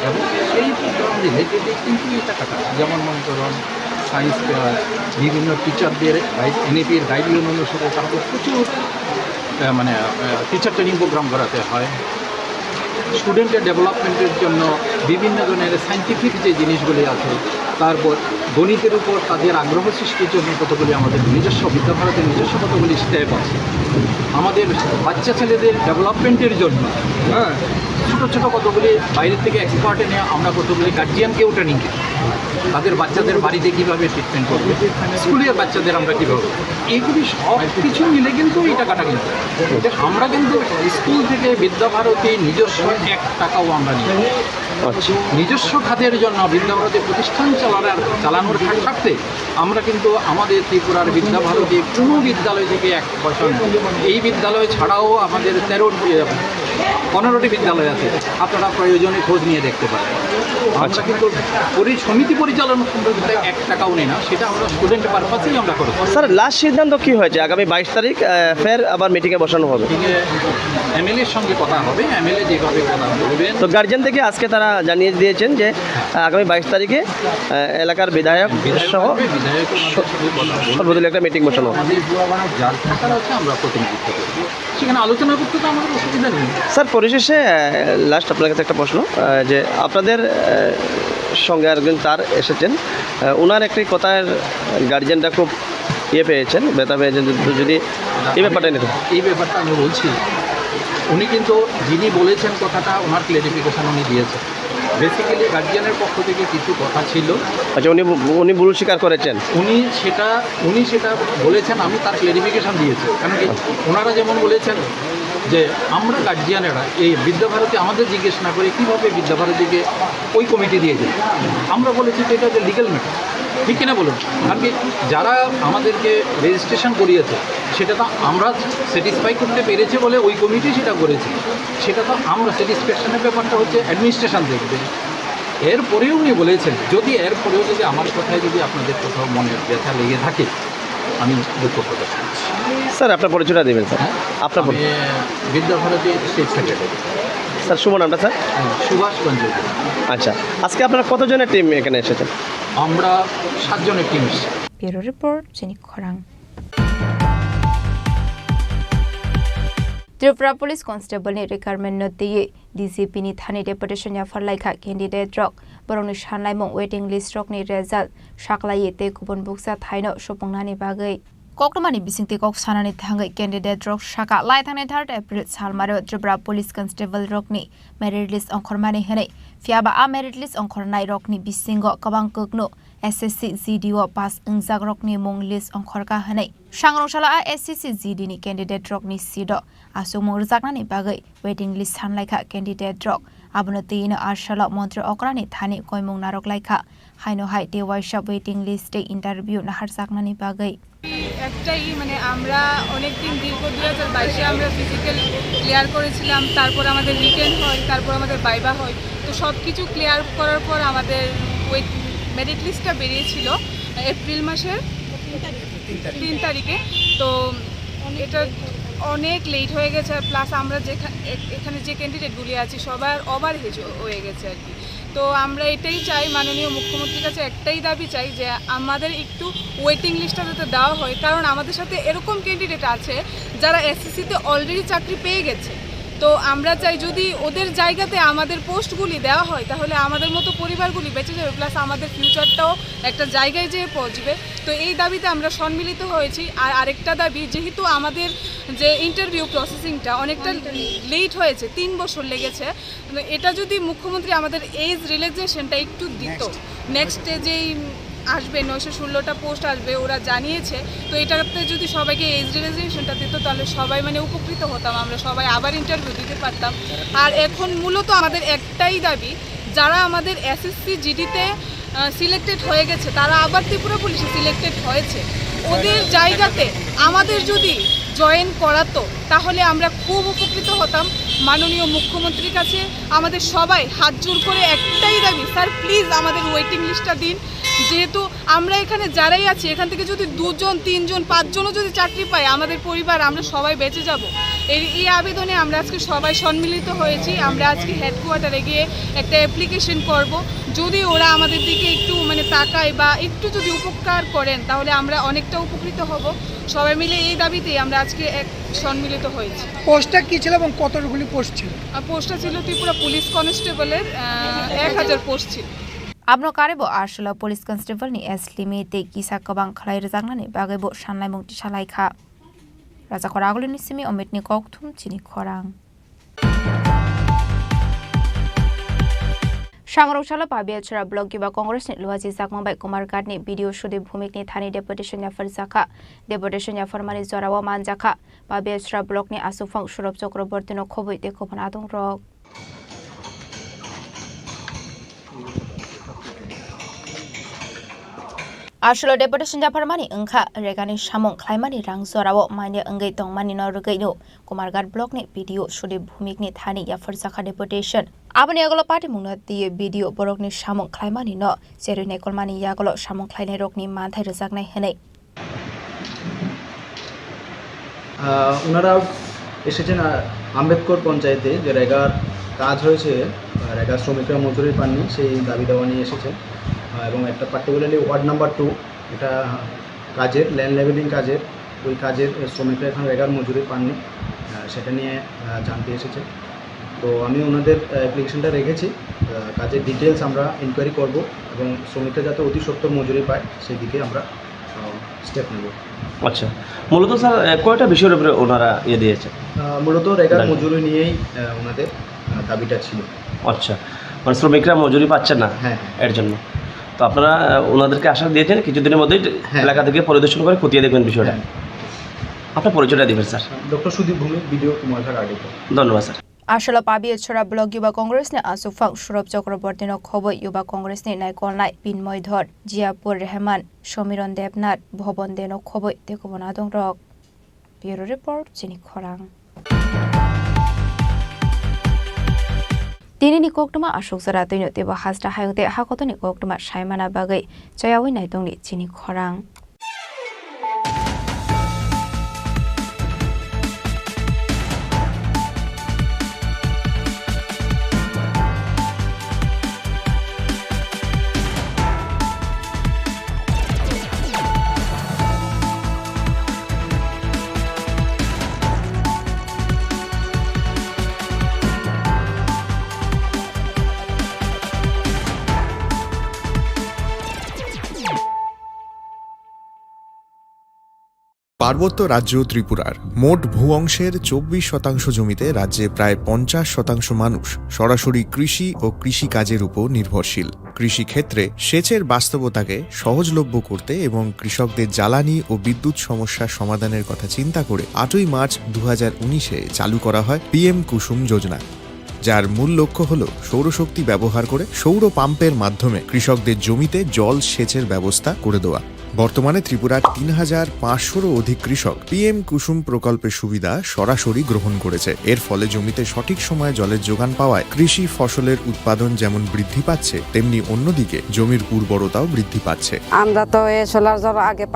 এবং সেই প্রোগ্রাম রিলেটেডই কিন্তু এই টাকাটা, যেমন মনে করুন সায়েন্স, আহ, বিভিন্ন টিচারদের গাইড, এনইপির গাইডলাইন অনুসারে তারপর প্রচুর, আহ, মানে, আহ, টিচার ট্রেনিং প্রোগ্রাম করাতে হয়। স্টুডেন্টের ডেভেলপমেন্টের জন্য বিভিন্ন ধরনের সায়েন্টিফিক যে জিনিসগুলি আছে, তারপর গণিতের উপর তাদের আগ্রহ সৃষ্টির জন্য কতগুলি আমাদের নিজস্ব, বিদ্যাভারতীর নিজস্ব কতগুলি স্টেপ আছে। আমাদের বাচ্চা ছেলেদের ডেভেলপমেন্টের জন্য, হ্যাঁ, ছোটো ছোটো কতগুলি বাইরে থেকে এক্সপার্ট এনে আমরা কতগুলি গার্জিয়ানকেও ট্রেনিং দিই, তাদের বাচ্চাদের বাড়িতে কীভাবে ট্রিটমেন্ট করবে, স্কুলের বাচ্চাদের আমরা কীভাবে, এইগুলি সব কিছু মিলে কিন্তু এই টাকাটা কিন্তু আমরা কিন্তু স্কুল থেকে বিদ্যাভারতী নিজস্ব এক টাকাও আমরা নিই না। আচ্ছা। নিজস্ব খাতের জন্য বিদ্যাভারতী প্রতিষ্ঠান চালানোর, চালানোর স্বার্থে আমরা কিন্তু আমাদের ত্রিপুরার বিদ্যাভারতী কোনো বিদ্যালয় থেকে এক পয়সা নেই। এই বিদ্যালয় ছাড়াও আমাদের তেরো, পনেরোটি বিদ্যালয় আছে, আপনারা প্রয়োজনে খোঁজ নিয়ে দেখতে পারেন। আমরা আচ্ছা। কিন্তু পরি-, সমিতি পরিচালনা সম্পর্কিত এক টাকাও নেই না, সেটা আমরা স্টুডেন্ট পারপাসেই আমরা করেছি। স্যার, লাস্ট সিদ্ধান্ত কি হয়েছে? আগামী বাইশ তারিখ, আহ, ফের আবার মিটিংয়ে বসানো হবে। এমএলএর সঙ্গে কথা হবে, এমএলএ যেভাবে কথা বলবেন। তো গার্জিয়ান থেকে আজকে তারা জানিয়ে দিয়েছেন যে, আহ, আগামী বাইশ তারিখে, আহ, এলাকার বিধায়ক বিধায়ক সহ আসবে, বিধায়ক ওনাদের সঙ্গে কথা বলবেন। সর্বদলীয় একটা মিটিং বসানো হবে। আমাদের যার থাকার আছে আমরা প্রতিনিধিত্ব করব, সেখানে আলোচনা করতে তো আমাদের অসুবিধা নেই। স্যার, পরিশেষে, আহ, লাস্ট আপনার কাছে একটা প্রশ্ন, আহ, যে আপনাদের, আহ, সঙ্গে আরেকজন স্যার এসেছেন, আহ, ওনার একটি কথার গার্জিয়ানরা খুব ইয়ে পেয়েছেন, ব্যথা পেয়েছেন, যদি, যদি এই ব্যাপারটা নিয়ে। এই ব্যাপারটা আমি বলছি, উনি কিন্তু যিনি বলেছেন কথাটা, ওনার ক্লেরিফিকেশন উনি দিয়েছেন। বেসিক্যালি গার্জিয়ানের পক্ষ থেকে কিছু কথা ছিল। আচ্ছা, উনি, উনি ভুল স্বীকার করেছেন? উনি সেটা, উনি সেটা বলেছেন, আমি তার ক্লেরিফিকেশন দিয়েছি। কারণ কি, ওনারা যেমন বলেছেন যে আমরা গার্জিয়ানেরা এই বিদ্যাভারতী আমাদের জিজ্ঞেস না করে কীভাবে বিদ্যাভারতীকে ওই কমিটি দিয়ে দিল, আমরা বলেছি যে এটা যে লিগ্যাল ম্যাটার, ঠিক কিনা বলুন? কারণ কি, যারা আমাদেরকে রেজিস্ট্রেশন করিয়েছে, সেটা তো আমরা স্যাটিসফাই করতে পেরেছি বলে ওই কমিটি সেটা করেছে, সেটা তো আমরা স্যাটিসফ্যাকশনের ব্যাপারটা হচ্ছে অ্যাডমিনিস্ট্রেশন দেখবে। এরপরেও উনি বলেছেন, যদি এরপরেও যদি আমার কথায় যদি আপনাদের কোথাও মনে ব্যথা লেগে থাকে, আমি দুঃখ প্রকাশ করছি। স্যার, আপনার পরিচয়টা দিবেন স্যার। হ্যাঁ? আপনার পরি- আমি বিদ্যাভারতী স্টেট সেক্রেটারি। স্যার, শুভ নামটা স্যার? হ্যাঁ, সুভাষ গঞ্জ। আচ্ছা, আজকে আপনারা কতজনের টিম এখানে এসেছেন? আমরা সাতজনের টিম এসেছি। Bureau report, Chini Khorang. Tripura Police Constable ni recruitment no twiwi D G P ni thani deputation yaphar laikha candidate rok. Borokni sanlaimung waiting list rokni result saklaiwi tei kubun buksa thaino supungnani bagwi. Koktwmani bisingtwi kok sanani thangwi candidate rok saka, lai thangni third April salmaro Tripura Police Constable rokni merit list ongkhormani hwnwi. Phiyaba a merit list ongkhornai rokni bisingo kwbang kwkno S S C G D o pass wngjak rokni mung list ongkhorkha hwnwi. Sangrong salo a S S C G D ni candidate rokni seat o aswkmung rwjaknani bagwi waiting list sanlaikha candidate rok. Abono twiwi no a salo montri okrani thani koimung narwk laikha. Haino hai tei waisa waiting list tei interview naharjaknani bagwi. একটাই, মানে, আমরা অনেক দিন, দীর্ঘ দুই হাজার বাইশে আমরা ফিজিক্যাল ক্লিয়ার করেছিলাম, তারপর আমাদের রিটেন হয়, তারপর আমাদের ভাইভা হয়। তো সব কিছু ক্লিয়ার করার পর আমাদের ওই মেরিট লিস্টটা বেরিয়েছিল এপ্রিল মাসের তিন তারিখে। তো এটা অনেক লেট হয়ে গেছে, প্লাস আমরা যেখা-, এ-, এখানে যে ক্যান্ডিডেটগুলি আছি সবার ওভার এজ হয়ে গেছে আর কি। তো আমরা এটাই চাই, মাননীয় মুখ্যমন্ত্রীর কাছে একটাই দাবি চাই যে আমাদের একটু ওয়েটিং লিস্টটা যাতে দেওয়া হয়, কারণ আমাদের সাথে এরকম ক্যান্ডিডেট আছে যারা এসএসসিতে অলরেডি চাকরি পেয়ে গেছে। তো আমরা চাই যদি ওদের জায়গাতে আমাদের পোস্টগুলি দেওয়া হয়, তাহলে আমাদের মতো পরিবারগুলি বেঁচে যাবে, প্লাস আমাদের ফিউচারটাও একটা জায়গায় যেয়ে পৌঁছবে। তো এই দাবিতে আমরা সম্মিলিত হয়েছি। আর আরেকটা দাবি, যেহেতু আমাদের যে ইন্টারভিউ প্রসেসিংটা অনেকটা লেট হয়েছে, তিন বছর লেগেছে, মানে, এটা যদি মুখ্যমন্ত্রী আমাদের এজ রিল্যাক্সেশনটা একটু দিত, নেক্সটে যেই আসবে, নয়শো ষোলোটা পোস্ট আসবে, ওরা জানিয়েছে, তো এটাতে যদি সবাইকে এজ রিল্যাক্সেশনটা দিত, তাহলে সবাই, মানে, উপকৃত হতাম, আমরা সবাই আবার ইন্টারভিউ দিতে পারতাম। আর এখন মূলত আমাদের একটাই দাবি, যারা আমাদের এসএসসি জিডিতে সিলেক্টেড হয়ে গেছে, তারা আবার ত্রিপুরা পুলিশে সিলেক্টেড হয়েছে, ওদের জায়গাতে আমাদের যদি জয়েন করাতো, তাহলে আমরা খুব উপকৃত হতাম। মাননীয় মুখ্যমন্ত্রীর কাছে আমাদের সবাই হাত জোড় করে একটাই দাবি, স্যার, প্লিজ আমাদের ওয়েটিং লিস্টটা দিন। যেহেতু আমরা এখানে যারাই আছি, এখান থেকে যদি দুজন, তিনজন, পাঁচজনও যদি চাকরি পায়, আমাদের পরিবার, আমরা সবাই বেঁচে যাব। এই, এই আবেদনে আমরা আজকে সবাই সম্মিলিত হয়েছি। আমরা আজকে হেডকোয়ার্টারে গিয়ে একটা অ্যাপ্লিকেশন করব। যদি ওরা আমাদের দিকে একটু মানে তাকায় বা একটু যদি উপকার করেন, তাহলে আমরা অনেকটা উপকৃত হব। সবাই মিলে এই দাবিতেই আমরা আজকে এক সম্মিলিত হয়েছি। পোস্টটা কি ছিল এবং কতগুলি পোস্ট ছিল? আর পোস্টটা ছিল ত্রিপুরা পুলিশ কনস্টেবলের, আহ, এক হাজার পোস্ট ছিল। Abno karwi bo Arshila Police Constable ni age limit tei kisa kwbang khlai rwjaknani bagwi bo sanlaimung tisa lai kha. Rajakhor Agulini simi Omitni kokthum chini khorang. Sangrong salo Pabiachara Block Yuba Congress ni luaji jakmang bai Kumarghat ni B D O Sudip Bhumik ni thani deputation yaphar jakha. Deputation yapharmani jorao manjakha Pabiachara Block ni aswkphang Surab Chakraborty no khobwi tei khobon adong rok. Aswlo deputation yapharmani wngkha regani samung khlaimani rang jorao manya wngwi tongmani no rwgwi no Kumarghat block ni B D O Sudip Bhumik ni thani yapharjakha deputation. Aboni yagulo patimungno twiwi B D O borokni samung khlaimani no cherwi naikolmani yagulo samung khlainai rokni manthai rwjaknai hwnwi. আহ, ওনারা এসেছেন, আহ, আম্বেদকর পঞ্চায়েতে যে রেগার কাজ হয়েছে, আহ, রেগার শ্রমিকরা মজুরি পাননি, সেই দাবি দাওয়া নিয়ে এসেছেন। আহ, এবং একটা পার্টিকুলারলি ওয়ার্ড নাম্বার টু, এটা কাজের, ল্যান্ড লেভেলিং কাজের, ওই কাজের শ্রমিকরা এখন রেগার মজুরি পাননি, আহ, সেটা নিয়ে, আহ, জানতে এসেছে। তো আমি ওনাদের, আহ, অ্যাপ্লিকেশনটা রেখেছি, আহ, কাজের ডিটেলস আমরা ইনকোয়ারি করব এবং শ্রমিকরা যাতে অতি সত্বর মজুরি পায়, সেই দিকে আমরা স্টেপ নেব। আচ্ছা, মূলত স্যার, আহ, কয়টা বিষয়ের উপরে ওনারা ইয়ে দিয়েছেন? আহ, মূলত রেগার দাবি। মজুরি নিয়েই, আহ, ওনাদের, আহ, দাবিটা ছিল। আচ্ছা, মানে শ্রমিকরা মজুরি পাচ্ছেন না, হ্যাঁ। এর জন্য। তো আপনারা, আহ, ওনাদেরকে আশ্বাস দিয়েছেন কিছুদিনের মধ্যেই হ্যাঁ। এলাকা থেকে পরিদর্শন করে খতিয়ে দেখবেন বিষয়টা। হ্যাঁ। আপনার পরিচয়টা দিবেন স্যার। ডক্টর সুদীপ ভৌমিক, বিডিও কুমারঘাট আরডিপি। ধন্যবাদ sir. Aswlo Pabiachara Block Yuba Congress ni aswkphang Surab Chakraborty no khobwi Yuba Congress ni naikolnai Pinmoy Dhor, Jiapur Rehman, Somiron Debnath, Bhobon De no khobwi tei kubun adong rok. Bureau Report, Chini Khorang. Tini ni koktwma aswk jora twino teibo hasta hayung tei hakotor ni koktwma saimana bagwi chayawi naitongni Chini Khorang. পার্বত্য রাজ্য ত্রিপুরার মোট ভূ অংশের চব্বিশ শতাংশ জমিতে রাজ্যে প্রায় পঞ্চাশ শতাংশ মানুষ সরাসরি কৃষি ও কৃষি কাজের উপর নির্ভরশীল। কৃষি ক্ষেত্রে সেচের বাস্তবতাকে সহজলভ্য করতে এবং কৃষকদের জ্বালানি ও বিদ্যুৎ সমস্যা সমাধানের কথা চিন্তা করে আটই মার্চ দু হাজার উনিশে চালু করা হয় পিএম কুসুম যোজনা, যার মূল লক্ষ্য হল সৌরশক্তি ব্যবহার করে সৌর পাম্পের মাধ্যমে কৃষকদের জমিতে জল সেচের ব্যবস্থা করে দেওয়া। বর্তমানে ত্রিপুরার তিন হাজার পাঁচশোরও অধিক কৃষক পিএম কুসুম প্রকল্পের সুবিধা সরাসরি গ্রহণ করেছে। এর ফলে জমিতে সঠিক সময়ে জলের যোগান পাওয়ায় কৃষি ফসলের উৎপাদন যেমন বৃদ্ধি পাচ্ছে, তেমনি অন্যদিকে জমির উর্বরতাও বৃদ্ধি পাচ্ছে। আমরা তো এ সোলার জল আগে পাই